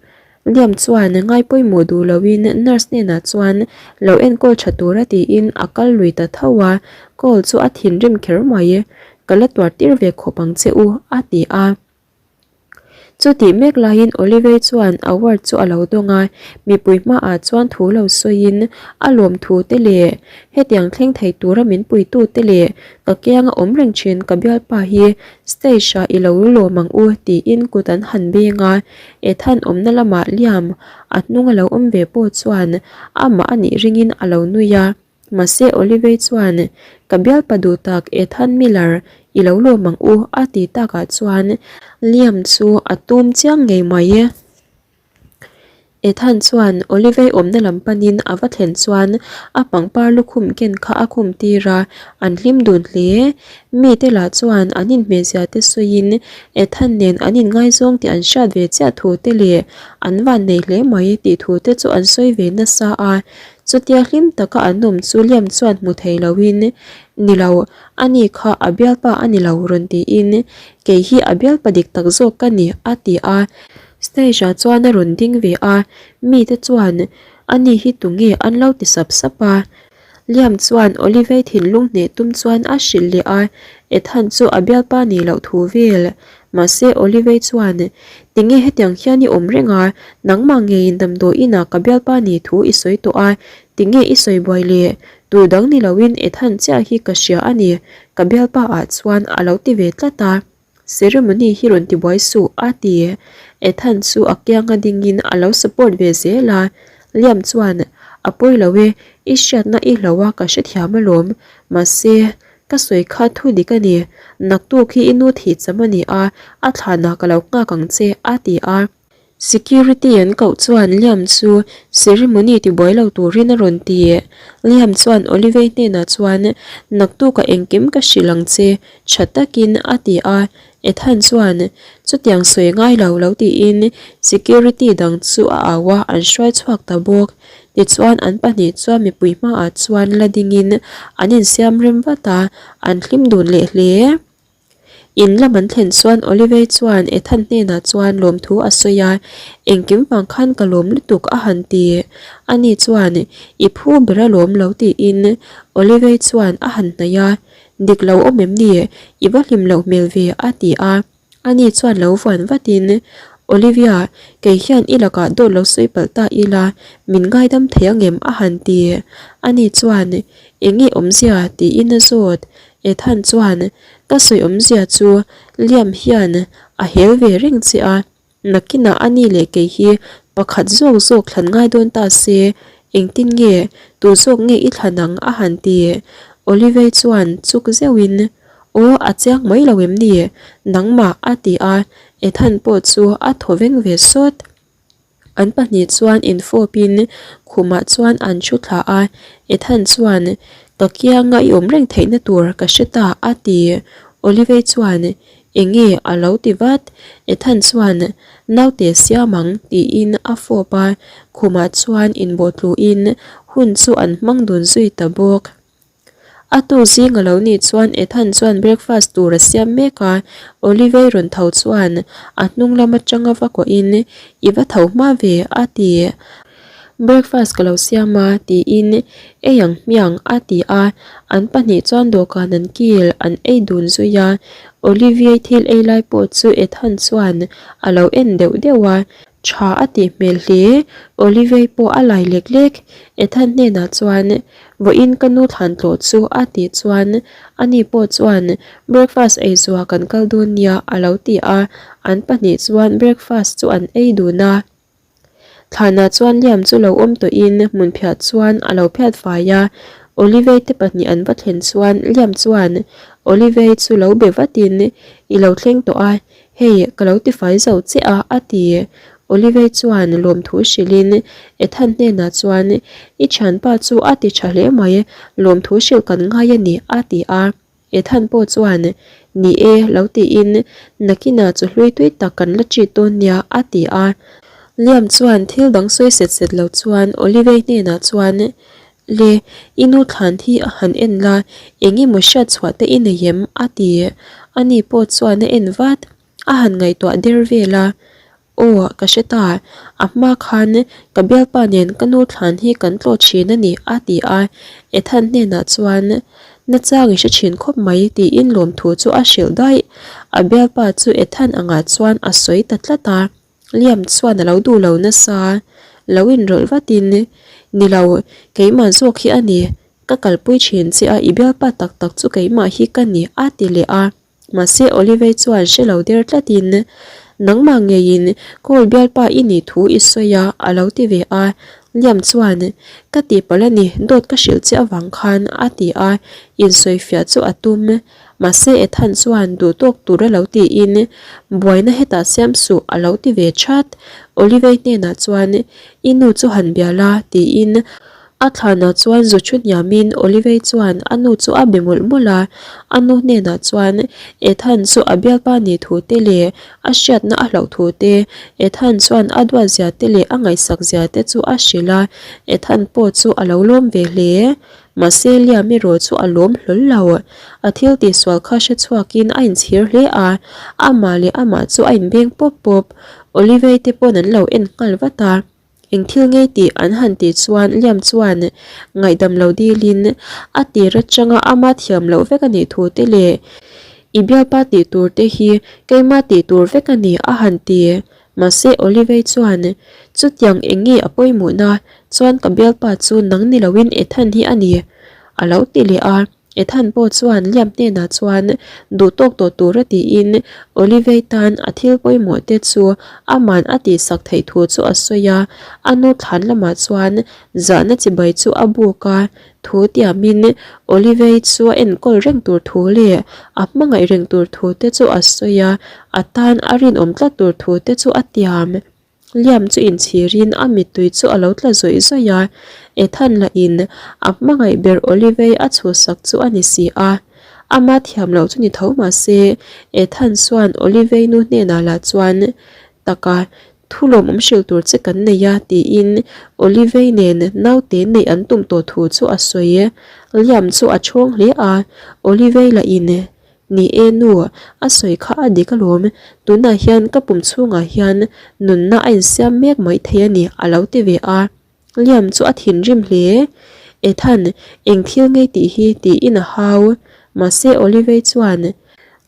Liam chuan ngai pawimawh duh loin nurse hnenah chuan lo enkawl tha tura tiin a kal lui ta tho a, call chu a thinrim kher mai. Ka la tuar tir ve khawp ang che u a ti a. Chutih mek laiin Olivei chuan award chu a lo dawng a, mipui hmaah chuan thu lo sawiin a lawmthu te leh hetiang thleng thei tura min puitu te leh ka kianga awm reng thin ka bialpa hi stage ah i lo lawm ang u tiin kut an han beng a, Ethan awmna lamah Liam a hnung a lo awm ve pawh chuan amah a nih ringin a lo nui a. Mahse Olivei chuan, Ka bialpa duh tak Ethan Miller, i lo lawm ang u a ti takah chuan Liam chu a tum chiang ngei mai. Ethan chuan Olivei awmna lam panin a va thlen chuan a pangpar lukhum ken kha a khum tir a, an hlim dun hle. Mite lah chuan an inhmehzia te sawiin Ethan nen an inngaizawng tih an hriat ve chiah thu te leh an vannei hle mai tih thu te chu an sawi ve nasa a. Chutia hlim taka an awm chu Liam chuan hmu thei loin, Ni lo, ani kha a bialpa a ni lo rawn tiin, Kei hi a bialpa dik tak zawk ka ni, a ti a. Stage ah chuan a rawn ding ve a, mite chuan, Ani hi tunge an lo ti sap sap a. Liam chuan Olivei thinlung hneh tum chuan a hrilh leh a, Ethan chu a bialpa nih loh thu vel. Mahse Olivei chuan, Tinge hetiang hian i awm reng a, nangmah ngeiin damdawi inah ka bialpa nih thu i sawi tawh a, tinge i sawi buai le? Tu dang ni loin Ethan chiah hi ka hria a ni, ka bialpa ah chuan a lo ti ve tlat a. Ceremony hi rawn ti buai suh, a ti. Ethan chu a kianga dingin a lo support ve zel a. Liam chuan, A pawi lo e, i hriatna i hlo a ka hrethiam alawm. Mahse, ka sawi kha thu dik a ni. Naktuk hi i nu thih cham a ni a, a thlanah ka lo nghak ang che, a ti a. Security an koh chuan Liam chu ceremony tibuai lo turin a rawn ti. Liam chuan Olivei hnenah chuan, Naktukah engkim ka hrilh ang che, tha takin a ti a. Ethan chuan, Chutiang sawi ngai lo lo tiin security dang chu a au a, an hruai chhuak ta bawk. Tichuan an pahnih chuan mipui hmaah chuan la dingin an insiam rem vat a, an hlim dun leh hle. In lam an thlen chuan Olivei chuan Ethan hnenah chuan lawmthu a sawi a, Engkim vang khan ka lawm lutuk a han ti. Ani chuan, I phu ber a lawm lo tiin Olivei chuan a han hnaih a, Dik lo awm em ni? I va hlim loh hmel ve a ti a. Ani chuan lo vuan vatin, Olivia, kei hian i lakah dawt lo sawi palh ta ila, min ngaidam thei angem a han ti. Ani chuan, Eng nge awmzia? tiin a zawt. Ethan chuan, Ka sawi awmzia chu Liam hian a hel ve reng che a, nakinah a ni leh kei hi pakhat zawk zawk thlan ngai dawn ta se, engtin nge, tu zawk nge i thlan ang? a han ti. Olivei chuan chuk zeuhin, Aw, a chiang mai lo em ni? Nangmah, a ti a, Ethan pawh chu a thaw veng ve sawt. An pahnih chuan infawpin khumah chuan an thu thla a, Ethan chuan, Ka kianga i awm reng theihna tur ka hre ta, a ti. Olivei chuan, Enge a lo ti vat? Ethan chuan, Naute siam ang, tiin a fawp a, khumah chuan inbawhtluin hun chu an hmang dun zui ta bawk. A tu zing a lo nih chuan Ethan chuan breakfast tur a siam mek a, Olivei rawn tho chuan a hnung lam atanga va kuahin, I va tho hma ve, a ti. Breakfast ka lo siam a, tiin ei ang hmiang, a ti a. An pahnih chuan dawhkan an kil, an ei dun zui a. Oliviei thil ei lai pawh chu Ethan chuan a lo en deuh deuh a, Tha a tih hmel hle. Olivei pawh a lai lek lek. Ethan hnenah chuan, Vawiin ka nu thlan tlawh chu a tih chuan, ani pawh chuan, Breakfast ei zuah kan kal dawn nia a lo ti a. An pahnih chuan breakfast chu an ei dun a. Thlanah chuan Liam chu lo awm tawhin hmunphiah chuan a lo phiat fai a. Olivei te pahnih an va thlen chuan Liam chuan Olivei chu lo be vatin, I lo thleng tawh a, Hei, ka lo tifai zo che a, a ti. Olivei chuan lawmthu hrilhin Ethan hnenah chuan, I thianpa chu a ti tha hle mai, lawmthu hrilh kan ngai a ni, a ti a. Ethan pawh chuan, Ni e, lo tiin, nakinah chu hlui tui tak kan la treat dawn nia, a ti a. Liam chuan thil dang sawi set set lo chuan Olivei hnenah chuan, Le, i nu thlan hi a han en la, eng emaw hriat chhuah te i nei em? a ti. Ani pawh chuan a en vat, a han ngaihtuah der vel a. Aw, ka hre ta, a hma khan ka bialpa nen ka nu thlan hi kan tlawh thin a ni, a ti a. Ethan hnenah chuan, Nachang i hre thin khawp mai, tiin lawmthu chu a hrilh daih. A bialpa chu Ethan angah chuan a sawi ta tlat a. Liam chuan a lo duh lo nasa, lo inrawlh vatin, Ni lo, keimah zawk hi a ni, ka kalpui thin che a, i bialpa tak tak chu keimah hi ka ni, a ti leh a. Mahse Olivei chuan hre lo der tlatin, Nangmah ngeiin call bialpa i nih thu i sawi a, a lo ti ve a. Liam chuan, Ka tihpalh a ni, dawt ka hrilh che avang khan, a ti a, insawifiah chu a tum. Mahse Ethan chuan duh tawk tur a lo tiin buaina hetah siam suh a lo ti ve chat. Olivei hnenah chuan I nu chu han bia la tiin a thlanah chuan zu thu hniamin Olivei chuan a nu chu a be mawlh mawlh a. A nu hnenah chuan Ethan chu a bialpa nih thu te leh a hriatna a hlauh thu te, Ethan chuan a duat zia te leh a ngaihsak zia te chu a hrilh a. Ethan pawh chu a lo lawm ve hle. Mahse Liam erawh chu a lawm hlawl lo. A thil tihsual kha hre chhuakin a inchhir hle a, amah leh amah chu a inbeng pawp pawp. Olivei te pawn an lo en nghal vat a, eng thil ngei tih an han tih chuan Liam chuan ngaihdam lo dilin a tir atanga ama thiam loh vek a nih thu te leh. I bialpa tih tur te hi keima tih tur vek a ni a han ti. Mahse Olivei chuan, Chutiang eng nge a pawimawhna chuan ka bialpa chu nang ni loin Ethan hi a ni a lo ti leh a. Ethan pawh chuan Liam hnenah chuan duh tawk tawh tura tiin Olivei tan a thil pawimawh te chu aman a tihsak theih thu chu a sawi a. A nu thlan lamah chuan zahna chibai chu a buk a, thu tiamin Olivei chu a enkawl reng tur thu leh a hmangaih reng tur thu te chu a sawi a, a tan a rinawm tlat tur thu te chu a tiam. Liam chu inchhirin a mittui chu a lo tla zawih zawih a, Ethan lahin a hmangaih ber Olivei a chhuhsak chu a ni si a. Ama thiam loh chu ni tho mah se, Ethan chuan Olivei nu hnenah lah chuan taka thu lawmawm hrilh tur che kan nei a tiin Olivei nen naute neih an tum tawh thu chu a sawi. Liam chu a chhawng hle a, Olivei lahin Ni e nu, a sawi kha a dik alawm, tunah hian ka pum chhungah hian nunna a insiam mek mai thei a ni a lo ti ve a. Liam chu a thinrim hle. Ethan, eng thil ngei tih hi tiin a hau. Mahse Olivei chuan,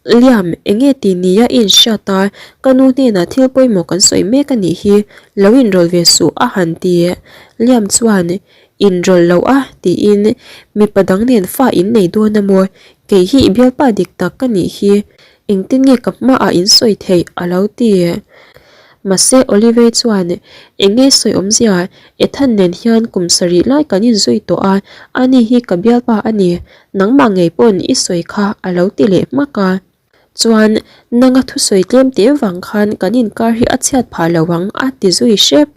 Liam, eng nge tih nia i inhriat a, ka nu hnenah thil pawimawh kan sawi mek a nih hi, lo inrawlh ve suh a han ti. Liam chuan, Inrawlh loh a tiin mipa dang nen fa in nei dawn a maw? Kei hi i bialpa dik tak ka nih hi, engtin nge ka hmaah in sawi theih a lo ti. Mahse Olivei chuan eng nge sawi awmzia, Ethan nen hian kum sarih lai kan inzui tawh a, ani hi ka bialpa a ni, nangmah ngei pawn i sawi kha a lo ti leh hmak a. Chuan nanga thusawi tlem te vang khan kan inkar hi a chhiat phah lo ang a ti zui hrep.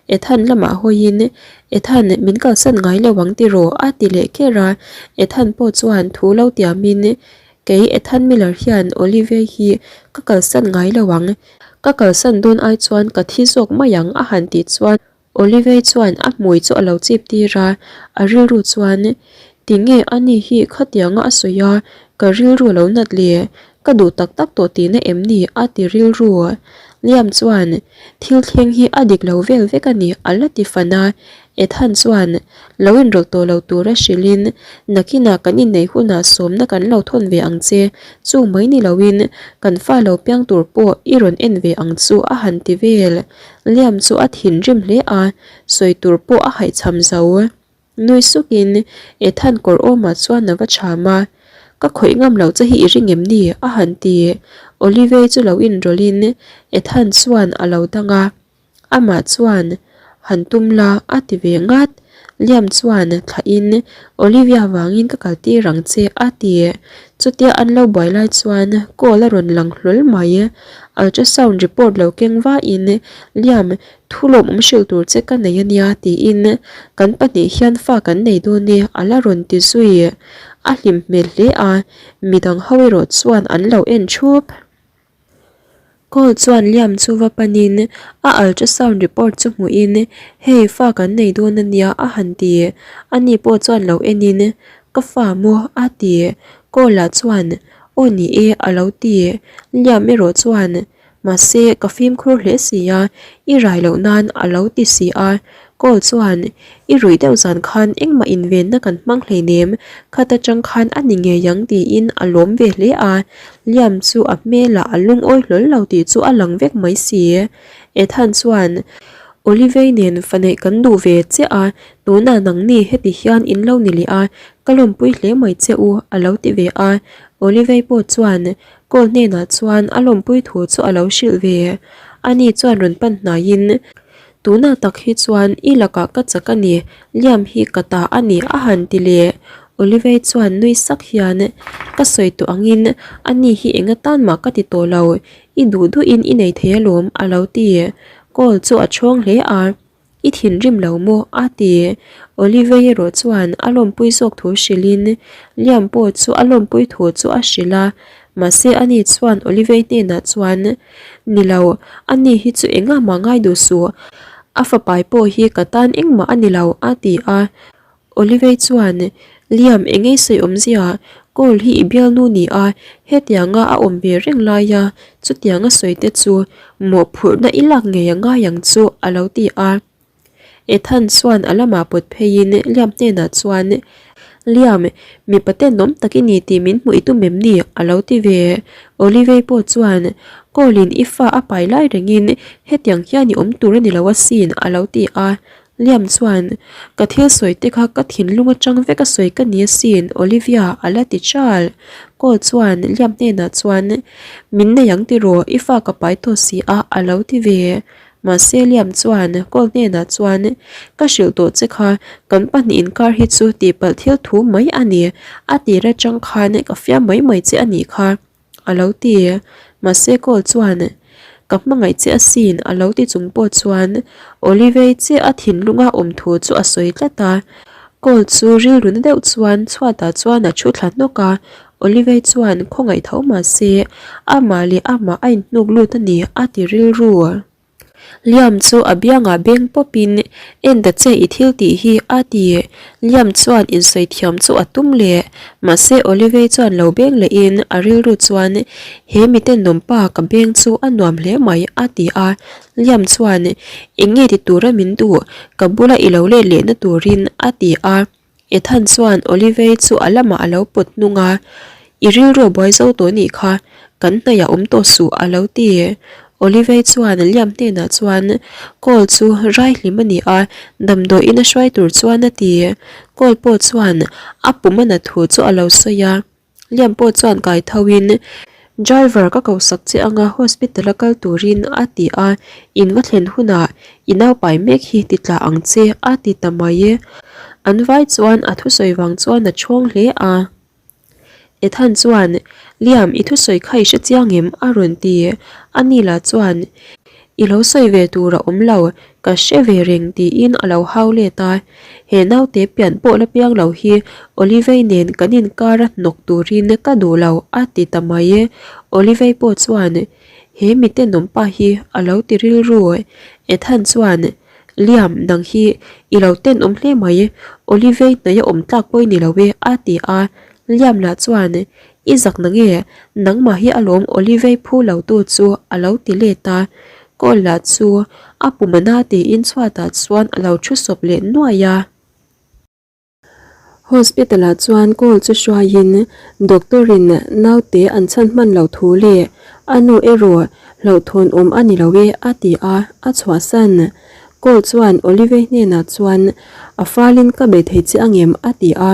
Ethan lamah hawiin Ethan min kalsan ngai lo ang tiraw a ti leh kher a, Ethan pawh chuan thu lo tiamin kei Ethan Miller hian Olivia hi ka kalsan ngai lo ang, ka kalsan dawn ai chuan ka thi zawk mai ang a han tih chuan Olivei chuan a hmui chu a lo chip tir a, a rilru chuan, Tinge ani hi khatianga a sawi a, ka rilru a lo nat le, ka duh tak tak tawh tihna em ni? a ti rilru. Liam chuan, Thil thleng hi a dik lo vel vek a ni, a la ti fan a. Ethan chuan, Lo inrawlh tawh lo tura hrilhin, nakinah kan inneih hunah sawmna kan lo thawn ve ang che, chu mai ni loin kan fa lo piang tur pawh i rawn en ve ang chu a han ti vel. Liam chu a thinrim hle a, sawi tur pawh a haihchham zo. Nui sukin Ethan kawr awmah chuan a va chham a, Ka khawih ngam loh che hi i ring em ni? a han ti. Olivei chu lo inrawlhin Ethan chuan a lo dang a, amah chuan Han tum la a ti ve ngat. Liam chuan thlahin Olivia vangin ka kal tir ang che a ti. Chutia an lo buai lai chuan call a rawn lang hlawl mai. Ultrasound report lo keng vain Liam thu lawmawm hrilh tur che ka nei ania tiin kan pahnih hian fa kan nei dawn e a la rawn ti zui. A hlim hmel hle a, midang ho erawh chuan an lo en thup. Call chuan Liam chu va panin a ultrasound report chu hmuhin hei fa kan nei dawn ania a han ti. Ani pawh chuan lo enin ka fa maw a ti. Call ah chuan aw ni e a lo ti. Liam erawh chuan mahse ka fimkhur hle si a, i rai loh nan a lo ti si a. Call chuan i ruih deuh zan khan engmah invenna kan hmang hleinem, khat atang khan a ni ngei ang tiin a lawm ve hle a. Liam chu a hmelah a lungawi hlawl lo tih chu a lang vek mai si. Ethan chuan, Olivei nen fa neih kan duh ve chiah a, tunah nangni heti hian in lo ni leh a, ka lawmpui hle mai che u a lo ti ve a. Olivei pawh chuan Cole hnenah chuan a lawmpui thu chu a lo hrilh ve. Ani chuan rawn pan hnaiin, Tunah tak hi chuan i lakah ka chak a ni, Liam hi ka ta a ni a han ti leh. Olivei chuan nui sak hian, Ka sawi tawh angin ani hi eng atan mah ka ti tawh lo, i duh duhin i nei thei alawm a lo ti. Call chu a chhawng hle a, I thinrim lo maw? a ti. Olivei erawh chuan a lawmpui zawk thu hrilhin Liam pawh chu a lawmpui thu chu a hrilh a, mahse ani chuan Olivei hnenah chuan, Ni lo, ani hi chu engah mah ngai duh suh, a fapai pawh hi ka tan engmah a ni lo, a ti a. Olivei chuan, Liam, eng ei sawi awmzia, Cole hi i bialnu ni a, hetianga a awm ve reng laia chutianga sawi te chu mawhphurhna i lak ngei a ngai ang chu, a lo ti a. Ethan chuan a lamah pawt pheiin Liam hnenah chuan, Liam, mipa tenawm tak i ni tih min hmuh i tum em ni? a lo ti ve. Olivei pawh chuan, Call-in i fa a pai lai rengin hetiang hian i awm tur a ni lo asin, a lo ti a. Liam chuan, Ka thil sawi te kha ka thinlung atang vek a sawi ka ni asin, Olivia, a la ti chal. Call chuan Liam hnenah chuan, Min nei ang tiraw, i fa ka pai tawh si a, a lo ti ve. Mahse Liam chuan Cole hnenah chuan, Ka hrilh tawh che kha, kan pahnih inkar hi chu tihpalh thil thu mai a ni, a tir atang khan ka fiam mai mai che a nih kha, a lo ti. Mahse Cole chuan, Ka hmangaih che asin, a lo ti chung pawh chuan Olivei che a thinlunga awm thu chu a sawi tlat a. Cole chu rilru na deuh chuan chhuatah chuan a thu thla hnawk a, Olivei chuan khawngaih tho mah se, amah leh amah a inhnuk lut a ni a ti rilru. Liam chu a biangah beng pawpin, En ta che i thil tih hi a ti. Liam chuan insawi thiam chu a tum leh. Mahse Olivei chuan lo beng lehin a rilru chuan, He mite nawmpa ka beng chu a nuam hle mai a ti a. Liam chuan, Eng nge ti tura min duh, ka bula i lo let lehna turin a ti a. Ethan chuan Olivei chu a lamah a lo pawt hnung a, I rilru a buai zo tawh nih kha, kan hnaih ah awm tawh suh a lo ti. Olivei chuan Liam hnenah chuan Call chu rai hlim a ni a, damdawiin a hruai tur chuan a ti. Call pawh chuan a pum a na thu chu a lo sawi a. Liam pawh chuan kai tho in driver ka ko sak che anga hospital a kal turin a ti a, in va thlen hunah i naupai mek hi ti tla ang che a ti ta mai. An vai chuan a thusawi vang chuan a chhawng hle a. Ethan chuan Liam i thusawi kha i hre chiang em? a rawn ti. Ani lah chuan I lo sawi ve tur a awm lo, ka hre ve reng tiin a lo hau let a. He naute pian pawh la piang lo hi Olivei nen kan inkar a hnawk turin ka duh lo a ti ta mai. Olivei pawh chuan he mite nawmpa hi a lo ti rilru. Ethan chuan Liam nang hi i lo tenawm hle mai, Olivei hnaih a awm tlak pawh i ni lo e a ti a. Liam lah chuan I zak na nge? Nangmah hi alawm Olivei phu lo tu chu a lo ti let a, Call lah chu a pum ana tiin chhuatah chuan a lo thu sawp leh nuai a. Hospital ah chuan call chu hruaiin doctor in naute an chhan hman lo thu leh a nu erawh hlauhthawn awm a ni lo e a ti a, a chhuahsan. Call chuan Olivei hnenah chuan a falin ka be thei che angem a ti a.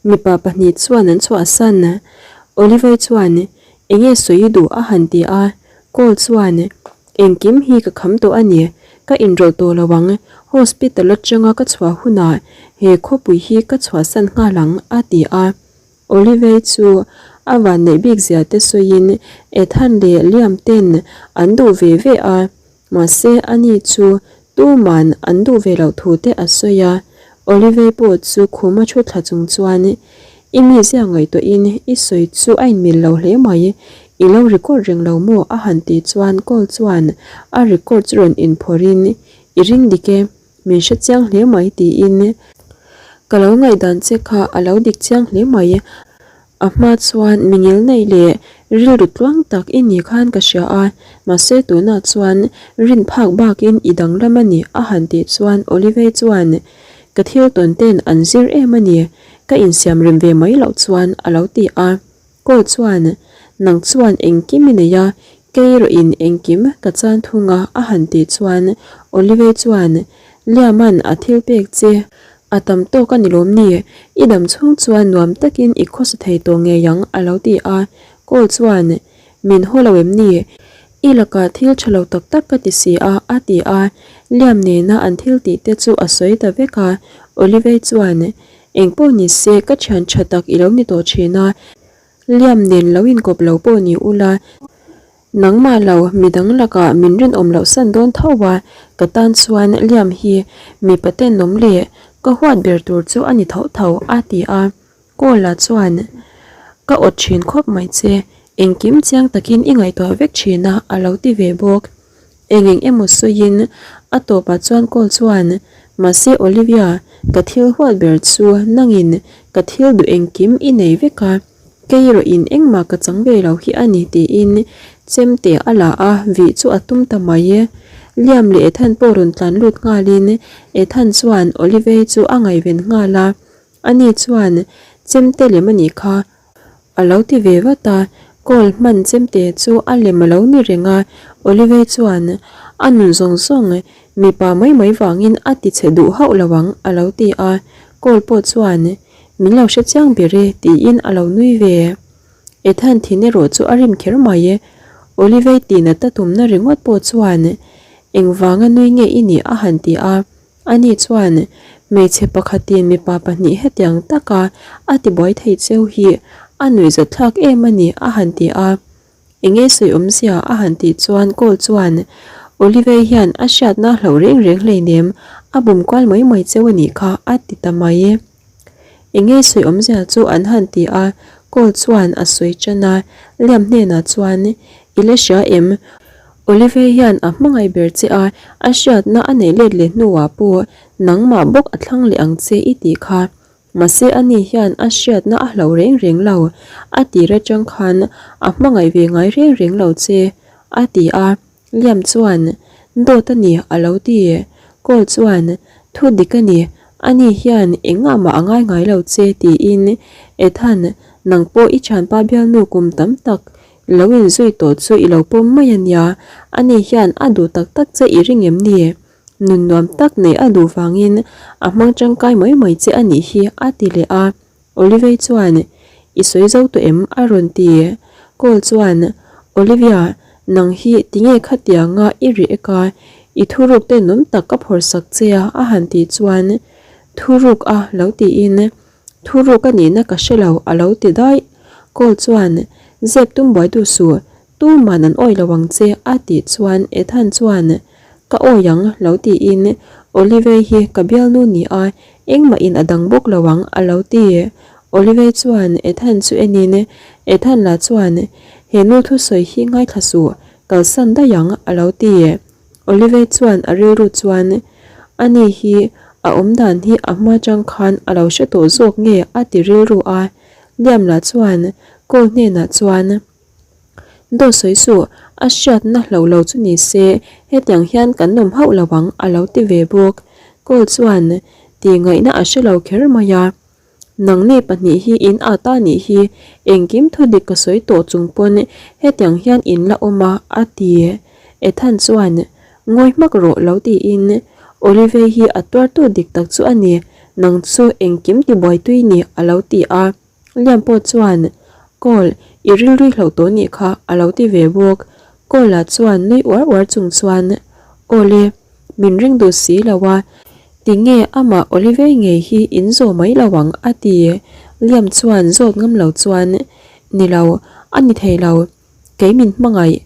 Mipa pahnih chuan an chhuahsan. Oliver chuan, Enge sawi i duh? a han ti a. Cole chuan, Engkim hi ka kham tawh a ni. Ka inrawlh tawh lo ang. Hospital atanga ka chhuah hunah he khawpui hi ka chhuahsan nghal ang, a ti a. Oliver chu a vanneih bik zia te sawiin Ethan leh Liam ten an duh ve ve a. Mahse, ani chu tuman an duh ve loh thu te a sawi a. Olivei pawh chu khuma thu thla chung chuan, I mi zia ngaihtuahin i sawi chu a inmil lo hle mai, i lo record reng lo maw? a han tih chuan Cole chuan a record chu rawn inphawrhin, I ring dik e, min hre chiang hle mai tiin, Ka lo ngaihdan che kha a lo dik chiang hle mai, A hma chuan mi ngilneih leh rilru tluang tak i ni khan ka hria a, mahse tunah chuan rin phak bakin i danglam a ni a han tih chuan Olivei chuan ka thil tawn ten an zir em a ni, ka insiam rem ve mai loh chuan a lo ti a. Cole chuan nang chuan engkim i nei a, kei erawhin engkim ka chan thung a a han tih chuan Olivei chuan Liaman a thil pek che A tam tawk a ni lawm ni? I dam chhung chuan nuam takin i khawsa thei tawh ngei ang a lo ti a. Cole chuan, Min haw lo em ni? I lakah thil tha lo tak tak ka ti si a, a ti a. Liam nena an thil tih te chu a sawi ta vek a. Olivei chuan, Engpawh ni se, ka thian tha tak i lo ni tawh thin a. Liam nen lo inkawp lo pawh ni ula. Nangmah lo, midang lakah min rinawm loh san dawn tho a, ka tan chuan Liam hi mipa tenawm leh ka huat ber tur chu a ni tho tho, a ti a. Kawla chuan, Ka awt thin khawp mai che, engkim chiang takin i ngaihtuah vek thin a, a lo ti ve bawk. Eng eng emaw sawiin a tawpah chuan Cole chuan, Mahse Olivia, ka thil huat ber chu nangin ka thil duh engkim i nei vek a, Kei erawhin engmah ka chang ve lo hi a ni tiin chemte a la a, vih chu a tum ta mai e. Liam leh Ethan pawh rawn tlan lut nghalin Ethan chuan Olivei chu a ngaihven nghal a. Ani chuan, Chemte lem a nih kha. A lo ti ve vat a, Call hman chemte chu a lem a lo ni reng a, Olivei chuan a nun zawng zawng mipa mai mai vangin a ti chhe duh hauh lo ang a lo ti a, Call pawh chuan min lo hre chiang ber e tiin a lo nui ve. Ethan thin erawh chu a rim kher mai. Olivei tihnat a tumna ringawt pawh chuan engvanga nui nge i nih a han ti a, Ani chuan, Hmeichhe pakhatin mipa pahnih hetiang taka a tibuai thei cheu hi a nuihzat thlak em a ni, a han ti a. Enge sawi awmzia a han tih chuan Cole chuan, Olivei hian a hriatna hloh reng reng hleinem, a bum kual mai mai cheu a nih kha, a ti ta mai. Enge sawi awmzia chu an han ti a, Cole chuan a sawi tan a, Liam hnenah chuan, I la hria em? Olive hian a hmangaih ber che a, a hriatna a neih let leh hnuah pawh nangmah bawk a thlang leh ang che i tih kha. Mahse ani hian a hriatna a hloh reng reng lo, a tir atang khan a hmangaih ve ngai reng reng lo che, a ti a. Liam chuan, Dawt a ni, a lo ti. Cole chuan, Thu dik a ni, ani hian engah mah a ngai ngai lo che, tiin Ethan, nang pawh i thianpa bialnu kum tam tak Lo inzui tawh chu i lo pawm mai a nia, ani hian a duh tak tak che i ring em ni? Nun nuam tak neih a duh vangin a hmang tangkai mai mai che a nih hi a ti leh a. Olivei chuan, I sawi zo tawh em? a rawn ti. Cole chuan, Olivia, nang hi tinge khatianga i ri ek a, i thuruk tenawm tak ka phawrh sak che a a han tih chuan, Thuruk a lo tiin Thuruk a nihna ka hre lo, a lo ti daih. Cole chuan, Zep tum buai duh suh, tuman an awi lo ang che, a tih chuan Ethan chuan, Ka awi ang, lo tiin, Olivei hi ka bialnu ni a, engmahin a dang bawk lo ang, a lo ti. Olivei chuan Ethan chu enin, Ethan lah chuan, He nu thusawi hi ngaithla suh, kalsan daih ang, a lo ti. Olivei chuan a rilru chuan ani hi a awm dan hi a hma chang khan a lo hre tawh zawk nge a ti rilru a, Liam lah chuan Cole hnenah chuan Dawt sawi suh, a hriatna hlo lo chu ni se hetiang hian kan awm hauh lo ang a lo ti ve bawk. Cole chuan tih ngaihna a hre lo kher mai a. Nangni pahnih hi in at a nih hi, engkim thudik ka sawi tawh chung pawn hetiang hian in la awm a, a ti. Ethan chuan, Ngawi hmak rawh lo tiin, Olivei hi a tuartu dik tak chu a ni, nang chu engkim tibuaitui ni, a lo ti a. Liam pawh chuan, Cole, i rilrui hloh tawh nih kha, a lo ti ve bawk. Cole-a chuan nui uar uar chung chuan, Awle. Min ring duh si lo a, tinge amah Olivei ngei hi in zawh mai lo ang a ti. Liam chuan zawt ngam lo chuan, Ni lo, a ni thei lo, kei min hmangaih.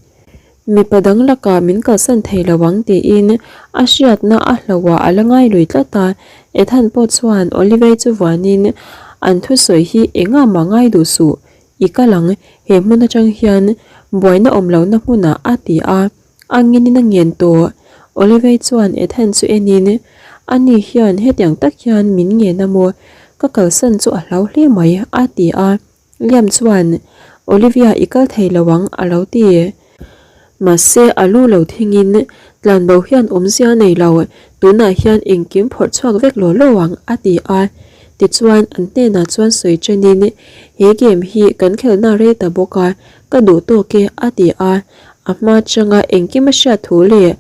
Mipa dang lakah min kalsan thei lo ang tiin a hriatna a hloh ah a la ngai lui tlat a. Ethan pawh chuan Olivei chu vuanin an thusawi hi engah mah ngai duh suh, i kal ang, he hmun atang hian buaina awm lohna hmunah a ti a. A nginin a ngen tawh. Olivei chuan Ethan chu enin, Ani hian hetiang tak hian min ngen a maw? Ka kalsan chu a hlau hle mai, a ti a. Liam chuan, Olivia i kal thei lo ang, a lo ti. Mahse a lu lo thingin, Tlanbo hian awmzia a nei lo, tunah hian engkim phawrh chhuak vek law law ang, a ti a. Tichuan an hnenah chuan sawi chenin, He game hi kan khelhna rei ta bawk a, ka duh tawk e, a ti a. A hma changa engkim a hriat thu leh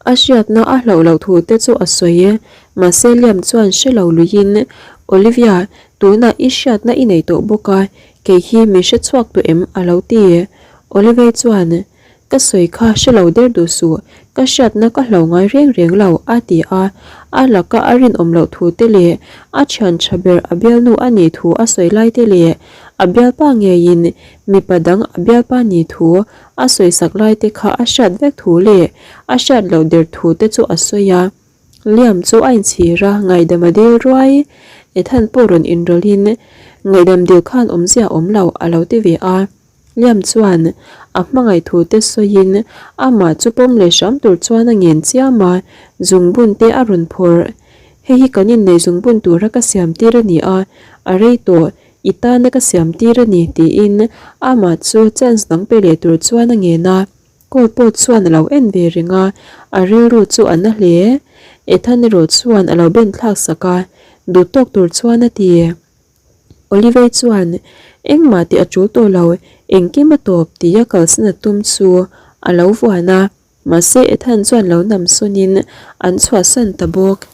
a hriatna a hlauh loh thu te chu a sawi e. Mahse Liam chuan hre lo luiin, Olivia, tunah i hriatna i nei tawh bawk a, kei hi min hre chhuak tawh em? a lo ti. Olivia chuan, Ka sawi kha hre lo der duh suh, ka hriatna ka hlo ngai reng reng lo, a ti a. A laka a rinawm loh thu te leh a thian tha ber a bialnu a nih thu a sawi lai te leh a bialpa ngeiin Mipa dang a bialpa ni thu a sawisak lai te kha a hriat vek thu leh a hriat loh der thu te chu a sawi a. Liam chu a inchhir a, ngaihdam a dil ruai. Ethan pawh rawn inrawlhin, Ngaihdam dil khan awmzia a awm lo, a lo ti ve a. Liam chuan a hmangaih thu te sawiin amah chu pawm leh hram tur chuan a ngen chiam a, zungbun te a rawn phawrh. Hei hi kan inneih zungbun tura ka siam tir a ni a, a rei tawh. I tana ka siam tir a ni tiin amah chu chance dang pe leh tur chuan a ngen a, call pawh chuan a lo en ve reng a, a rilru chu a na hle. Ethan erawh chuan a lo ben thlak sak a, duh tawk tur chuan a ti. Olivei chuan, Engmah tih a tul tawh lo, engkim a tawp tia kalsan a tum chu a lo vuan a. Mahse Ethan chuan lo nam sawnin an chhuahsan ta bawk.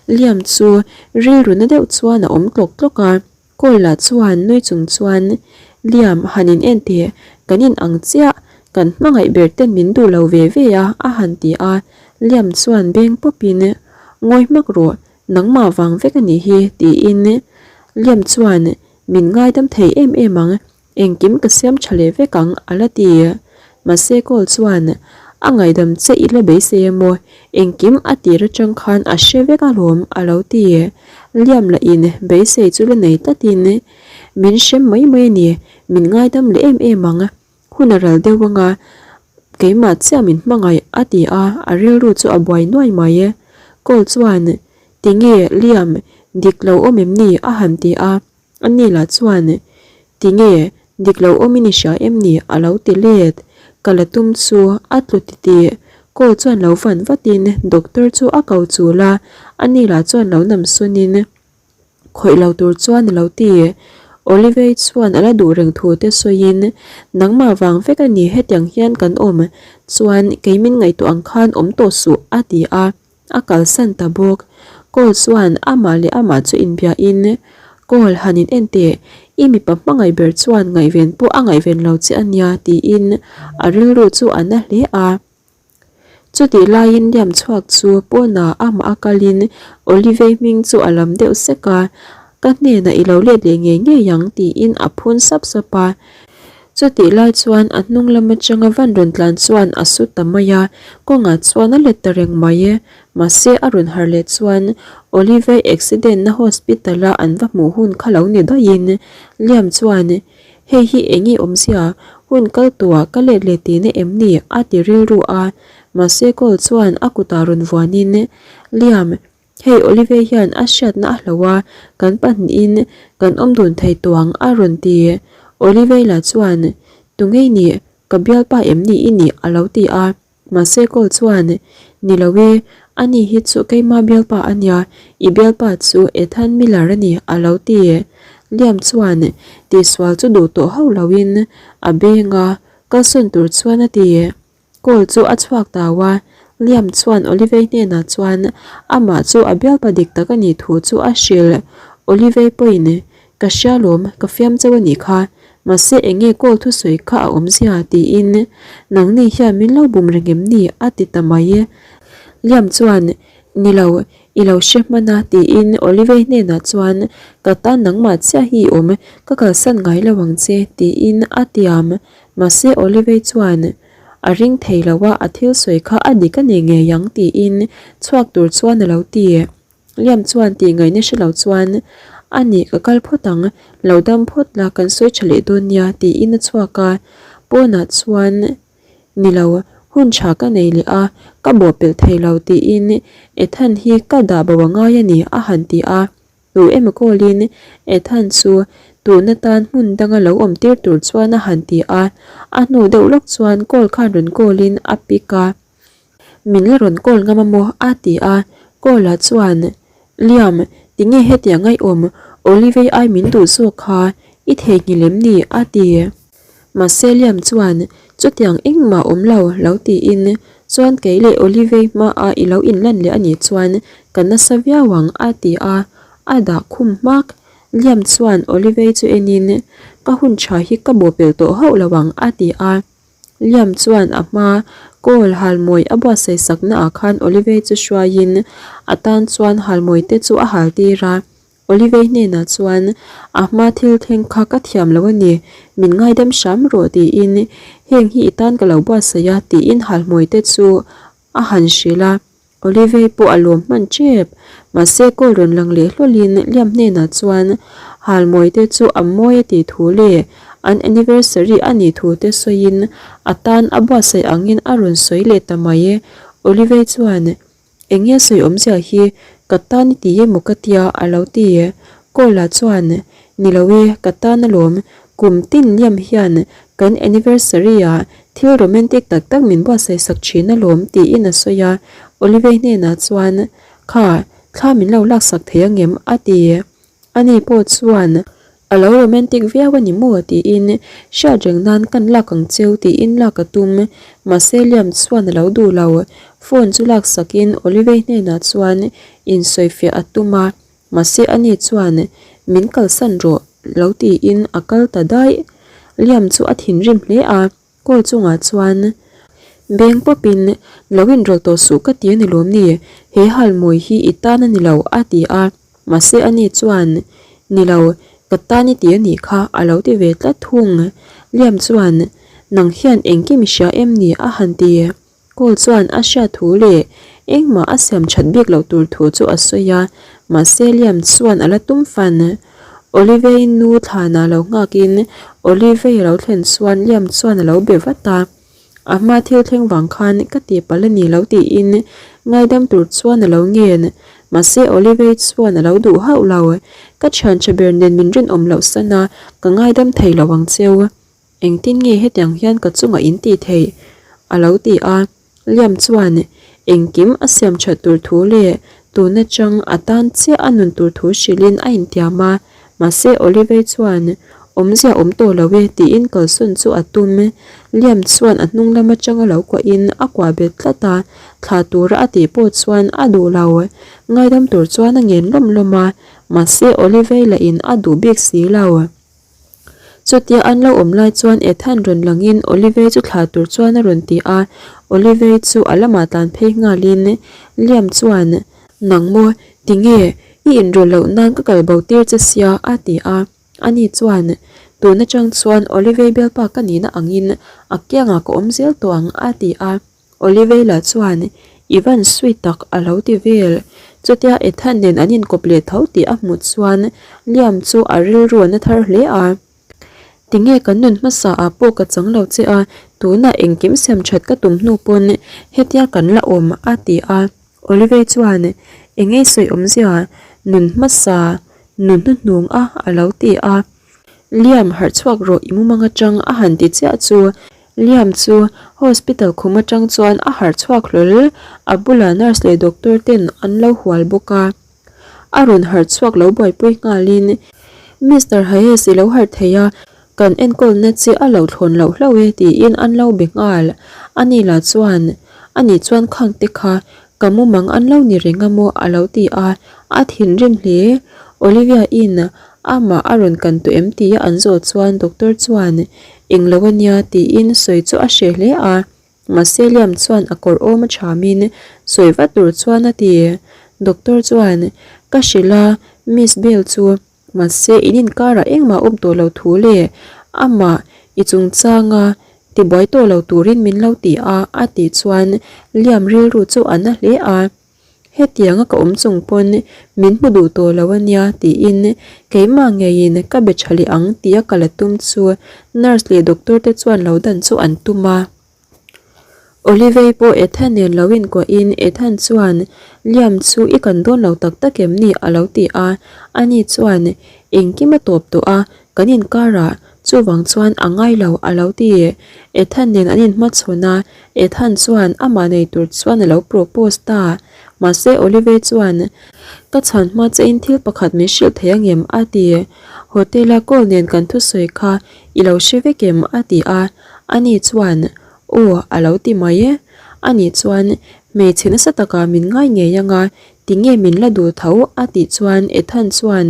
Liam chu rilru na deuh chuan a awm tlawk tlawk a. Call lah chuan nui chung chuan, Liam, han in en teh, kan in ang chiah, kan hmangaih ber ten min duh lo ve ve a, a han ti a. Liam chuan beng pawpin, Ngawi hmak rawh, nangmah vang vek a nih hi, tiin Liam chuan, Min ngaidam thei em em ang, Engkim ka siam tha leh vek ang, a la ti. Mahse Cole chuan, A ngaihdam che i la beisei emaw? Engkim a tir atang khan a hre vek alawm, a lo ti. Liam lahin beisei chu la nei tlatin, Min hrem mai mai a ni, min ngaidam leh em em ang. Hun a ral deuh anga, keimah chiah min hmangaih, a ti a, a rilru chu a buai nuai mai. Cole chuan, Tinge, Liam, dik lo awm em ni? a han ti a. Ani lah chuan, Tinge, dik lo awmin i hria em ni? a lo ti let. Ka la tum chu a tlu titih. Call chuan lo van vatin doctor chu a ko chul a, ani lah chuan lo nam sunin khawih lo tur chuan a lo ti. Olivei chuan a la duh reng thu te sawiin, Nangmah vang vek a ni hetiang hian kan awm, chuan kei min ngaihtuah ang khan awm tawh suh, a ti a. A kalsan ta bawk. Call chuan amah leh amah chu inbiahin, Call, han in en teh, i mipa hmangaih ber chuan ngaihven pawh a ngaihven lo che a nia, tiin a rilru chu a na hle a. Chutih laiin Liam chhuak chu pawnah amah a kalin Olivei hming chu a lam deuh sek a, Ka hnenah i lo let leh ngei ngei ang, tiin a phun sap sap a. Chutih lai chuan a hnung lam atanga van rawn tlan chuan a su ta mai a, kawngah chuan a let ta reng mai e. Mahse a rawn harh leh chuan Olivia accident na hospital a an va hmuh hun kha lo ni daihin Liam chuan Hei hi eng nge awmzia, hun kal tawhah ka let leh tihna em ni? a ti rilru a. Mahse call chuan a kutah rawn vuanin Liam, Hei Olivia hian a hriatna a hlo a, kan pahnihin kan awm dun thei tuang a rawn ti. Olivia lah chuan, Tungei nih, ka bialpa em ni i nih a lo ti a. Mahse Cole chuan, Ni lo e, ani hi chu keima bialpa a nia, i bialpa chu Ethan Miller a ni a lo ti. Liam chuan tihsual chu duh tawh hauh loin a beng a, kalsawn tur chuan a ti. Call chu a chhuak tau a, Liam chuan Olivei hnenah chuan amah chu a bialpa dik tak a nih thu chu a hrilh. Olivei pawhin, Ka hria lawm, ka fiam chauh a nih kha, mahse eng nge call thusawi kha a awmzia? tiin, Nangni hian min lo bum reng em ni? a ti ta mai. Liam chuan, Ni lo, i lo hre hman a tiin Olivei hnenah chuan, Ka tan nangmah chiah hi i awm, ka kalsan ngai lo ang che tiin a tiam. Mahse Olivei chuan a ring thei lo a, a thil sawi kha a dik a ni ngei ang tiin chhuak tur chuan a lo ti. Liam chuan tih ngaihna hre lo chuan, A nih ka kal phawt ang, lo dam phawt la kan sawi tha leh dawn nia tiin a chhuak a. Pawnah chuan Ni lo, hun tha ka nei leh a, ka bawhpelh thei lo tiin Ethan hi ka dah bo a ngai a ni a han ti a. Tu emaw call-in Ethan chu tun atan hmun danga lo awm tir tur chuan a han ti a, a hnu deuh lawk chuan call khan rawn call-in a pick a. Min la rawn call ngam a maw? a ti a, call-ah chuan, Liam, tinge hetiang ngaihawm Olivei ai min duh zawk kha i theihnghilh em ni? a ti. Mahse Liam chuan, Chutiang engmah awm lo, lo tiin, chuan kei leh Olivei hmaah i lo inlan leh a nih chuan ka nasa viau ang, a ti a, a dah khum hmak. Liam chuan Olivei chu enin, Ka hun tha hi ka bawhpelh tawh hauh lo ang, a ti a. Liam chuan a hma kawl halmawi a buatsaih saknaah khan Olivei chu hruaiin a tan chuan halmawi te chu a hal tir a. Olivei hnenah chuan, A hma thil thleng kha ka thiam lo a ni, min ngaidam hram rawh tiin heng hi i tan ka lo buatsaih a tiin halhmawite chu a han hrilh a. Olivei pawh a lawm hman tep. Mahse call rawn lang leh hlawlin Liam hnenah chuan halmawite chu a mawi a tih thu leh an anniversary a nih thu te sawiin a tan a buatsaih angin a rawn sawi leh ta mai. Olivei chuan, Eng nge sawi awmzia hi ka tan i ti emaw ka tia a lo ti. Call-a chuan, Ni lo e, ka tan alawm. Kum tin liam hian kan anniversary-ah thil romantic tak tak min buatsaih sak thin alawm tiin a sawi a. Olivia hnenah chuan, Kha, thla min lo laksak thei angem? a ti. Ani pawh chuan. A lo romantic viau a ni maw tiin hriat reng nan kan lak ang cheu tiin lak a tum. Mahse Liam chuan a lo duh lo. Phone chu lak sakin Olivei hnenah chuan insawifiah a tum a. Mahse ani chuan min kalsan rawh lo tiin a kal ta daih. Liam chu a thinrim hle a. Call chungah chuan beng pawpin lo inrawlh tawh suh ka ti a ni lawm ni, he halmawi hi i tan a ni lo a ti a, mahse ani chuan ni lo, ka tan i ti a nih kha a lo ti ve tlat thung. Liam chuan nang hian engkim i hria em ni a han ti. Call chuan a hriat thu leh engmah a siam that bik loh tur thu chu a sawi a, mahse Liam chuan a la tum fan. Olivei nu thlanah lo nghakin Olivei a lo thlen chuan Liam chuan a lo be vat a, a hma thil thleng vang khan ka tihpalh a ni lo tiin ngaidam tur chuan a lo ngen. Mahse Olivei chuan a lo duh hauh lo, Ka thian tha ber nen min rinawm loh san a, ka ngaidam thei lo ang cheu. Engtin nge hetiang hian ka chungah in tih theih? a lo ti a. Liam chuan engkim a siam that tur thu leh tun atang a tan chiah a nun tur thu hrilhin a intiam a. Mahse Olivei chuan awmzia awm tawh lo e tiin kalsawn chu a tum. Liam chuan a hnung lam atanga lo kuahin a kuah bet tlat a, thlah tura a tih pawh chuan a duh lo. Ngaidam tur chuan a ngen lawm lawm a, mahse Olivei lahin a duh bik si lo. Chutia an lo awm lai chuan Ethan rawn langin Olivei chu thlah tur chuan a rawn ti a, Olivei chu a lamah tlan phei nghalin Liam chuan, Nang maw, tinge i inrawlh loh nan ka kal bo tir che sia a ti a, ani chuan, Tun atang chuan Olivei bialpa ka nihna angin a kiangah ka awm zel tawh ang a ti a. Oliveira chuan, I van sweet tak a lo ti vel. Chutia Ethan nen an inkawp leh tho tih a hmuh chuan Liam chu a rilru a na thar hle a. Tinge kan nun hmasa ah pawh ka chang lo che a, tunah engkim siam that ka tum hnu pawn hetia kan la awm a ti a. Olivei chuan, Engei sawi awmzia, nun hmasa nun hnuhnung a a lo ti a. Liam harh chhuak rawh i mumang atang a han ti chiah chu Liam chu hospital khum atang chuan a harh chhuak hlawl, a bulah nurse leh doctor ten an lo hual bawk a. A rawn harh chhuak lo buaipui nghalin Mister Hayes i lo harh thei a, kan enkawlna che a lo thlawn loh hlauh e tiin an lo be nghal. Ani lah chuan ani chuan khang te kha ka mumang an lo ni reng a maw a lo ti a, a thinrim hle. Olivia in amah a rawn kan tawh em tia an zawh chuan doctor chuan Englo a nia tiin sawi chu a hreh hle a, mahse Liam chuan a kawr awm a thamin sawi vat tur chuan a ti. Doctor chuan, Ka hrilh a, Miss Bell chu, mahse in inkarah engmah awm tawh lo thu leh amah i chungchanga tibuai tawh lo turin min lo ti a a tih chuan Liam rilru chu a na hle a. Hetianga ka awm chung pawn min hmu duh tawh lo a nia tiin keimah ngeiin ka be tha leh ang tia ka la tum chu nurse leh doctor te chuan lo dan chu an tum a. Olivei pawh Ethan nen lo inkuahin Ethan chuan Liam chu i kan dawn lo tak tak em ni a lo ti a, ani chuan engkim a tawp tawh a kan inkarah chuvang chuan a ngai lo a lo ti. Ethan nen an inhmachhawn a, Ethan chuan amah nei tur chuan a lo propose ta. Mahse Olive chuan, Ka chhan hma che in thil pakhat min hrilh thei angem? a ti. Hotel a call nen kan thusawi kha i lo hre vek em? a ti a. Ani chuan, Aw, a lo ti mai e. Ani chuan, Hmeichhe nasa takah min ngai ngei anga, tinge min la duh tho? a tih chuan Ethan chuan,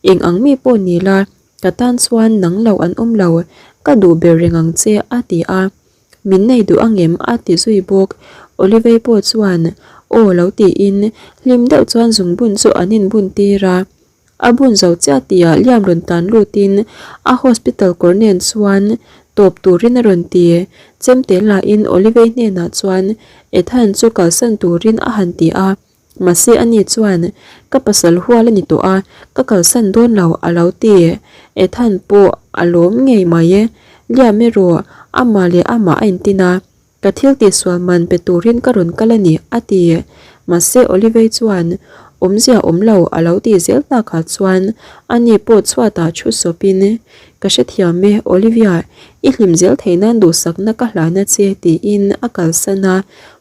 Eng ang mi pawh ni la, ka tan chuan nang lo an awm lo, ka duh ber reng ang che, a ti a. Min nei duh angem? a ti zui bawk. Olivei pawh chuan aw lo tiin hlim deuh chuan zungbun chu an inbun tir a. A bun zo chiah tihah Liam rawn tan lutin a hospital kawr nen chuan tawp turin a rawn ti. Chemte lahin Olivei hnenah chuan Ethan chu kalsan turin a han ti a. Mahse ani chuan, Ka pasal hual a ni tawh a, ka kalsan dawn lo a lo ti. Ethan pawh a lawm ngei mai e. Liam erawh amah leh amah a intin a, Ka thil tihsual man pe turin ka rawn kal a ni a ti. Mahse Olivei chuan, Awmzia awm lo a lo tih zel takah chuan ani pawh chhuatah thu sawpin, Ka hrethiam e Olivia, i hlim zel thei nan duhsakna ka hlan a che tiin a kalsan a.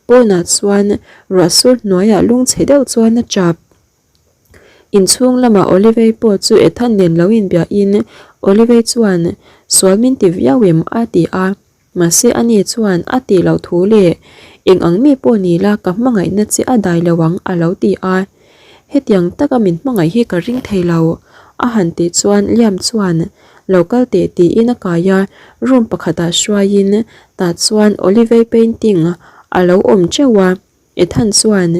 Pawnah chuan ruah sur hnuaiah lungchhe deuh chuan a tap. Inchhung lamah Olivei pawh chu Ethan nen lo inbiahin Olivei chuan sual min ti viau em a ti a. Mahse ani chuan a tih loh thu leh eng ang mi pawh ni la ka hmangaihna che a dai lo ang a lo ti a. Hetiang taka min hmangaih hi ka ring thei lo a han tih chuan Liam chuan lo kal teh tiin a kai a, room pakhatah hruaiin tah chuan Olivei painting a lo awm teuh a. Ethan chuan,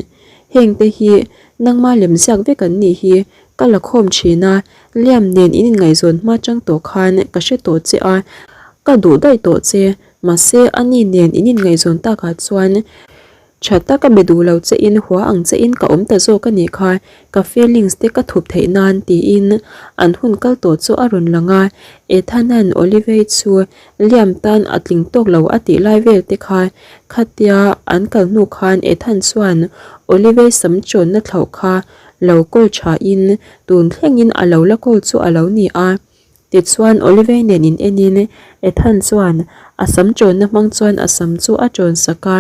Hengte hi nangma lemziak vek an nih hi, ka la khawm thin a, Liam nen in inngaihzawn hma chang tawh khan ka hre tawh che a, ka duh daih tawh che, mahse ani nen in inngaihzawn takah chuan tha taka be duh lo che in hua ang che in ka awm ta zawk a nih kha, ka feelings te ka thup theih nan tiin an hun kal tawh chu a rawn lang a, Ethan-a'n Olivei chu Liam tan a tling tawk lo a tih lai vel te kha khatia an kal hnu khan Ethan chuan Olivei sam chawnna thlauh kha lo kawl tha in tun thleng in a lo la kawl chu a lo ni a. Tichuan Olivei nen in en in Ethan chuan a sam chawnna hmang chuan a sam chu a chawn sak a.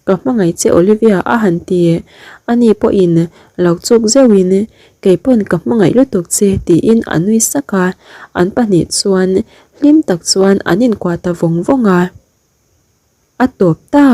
Ka hmangaih che Olivia a han ti. Ani pawhin lo chuk zeuhin keipawn ka hmangaih lutuk che tiin a nui sak a, an pahnih chuan hlim tak chuan an inkuah ta vawng vawng a. A tawp ta.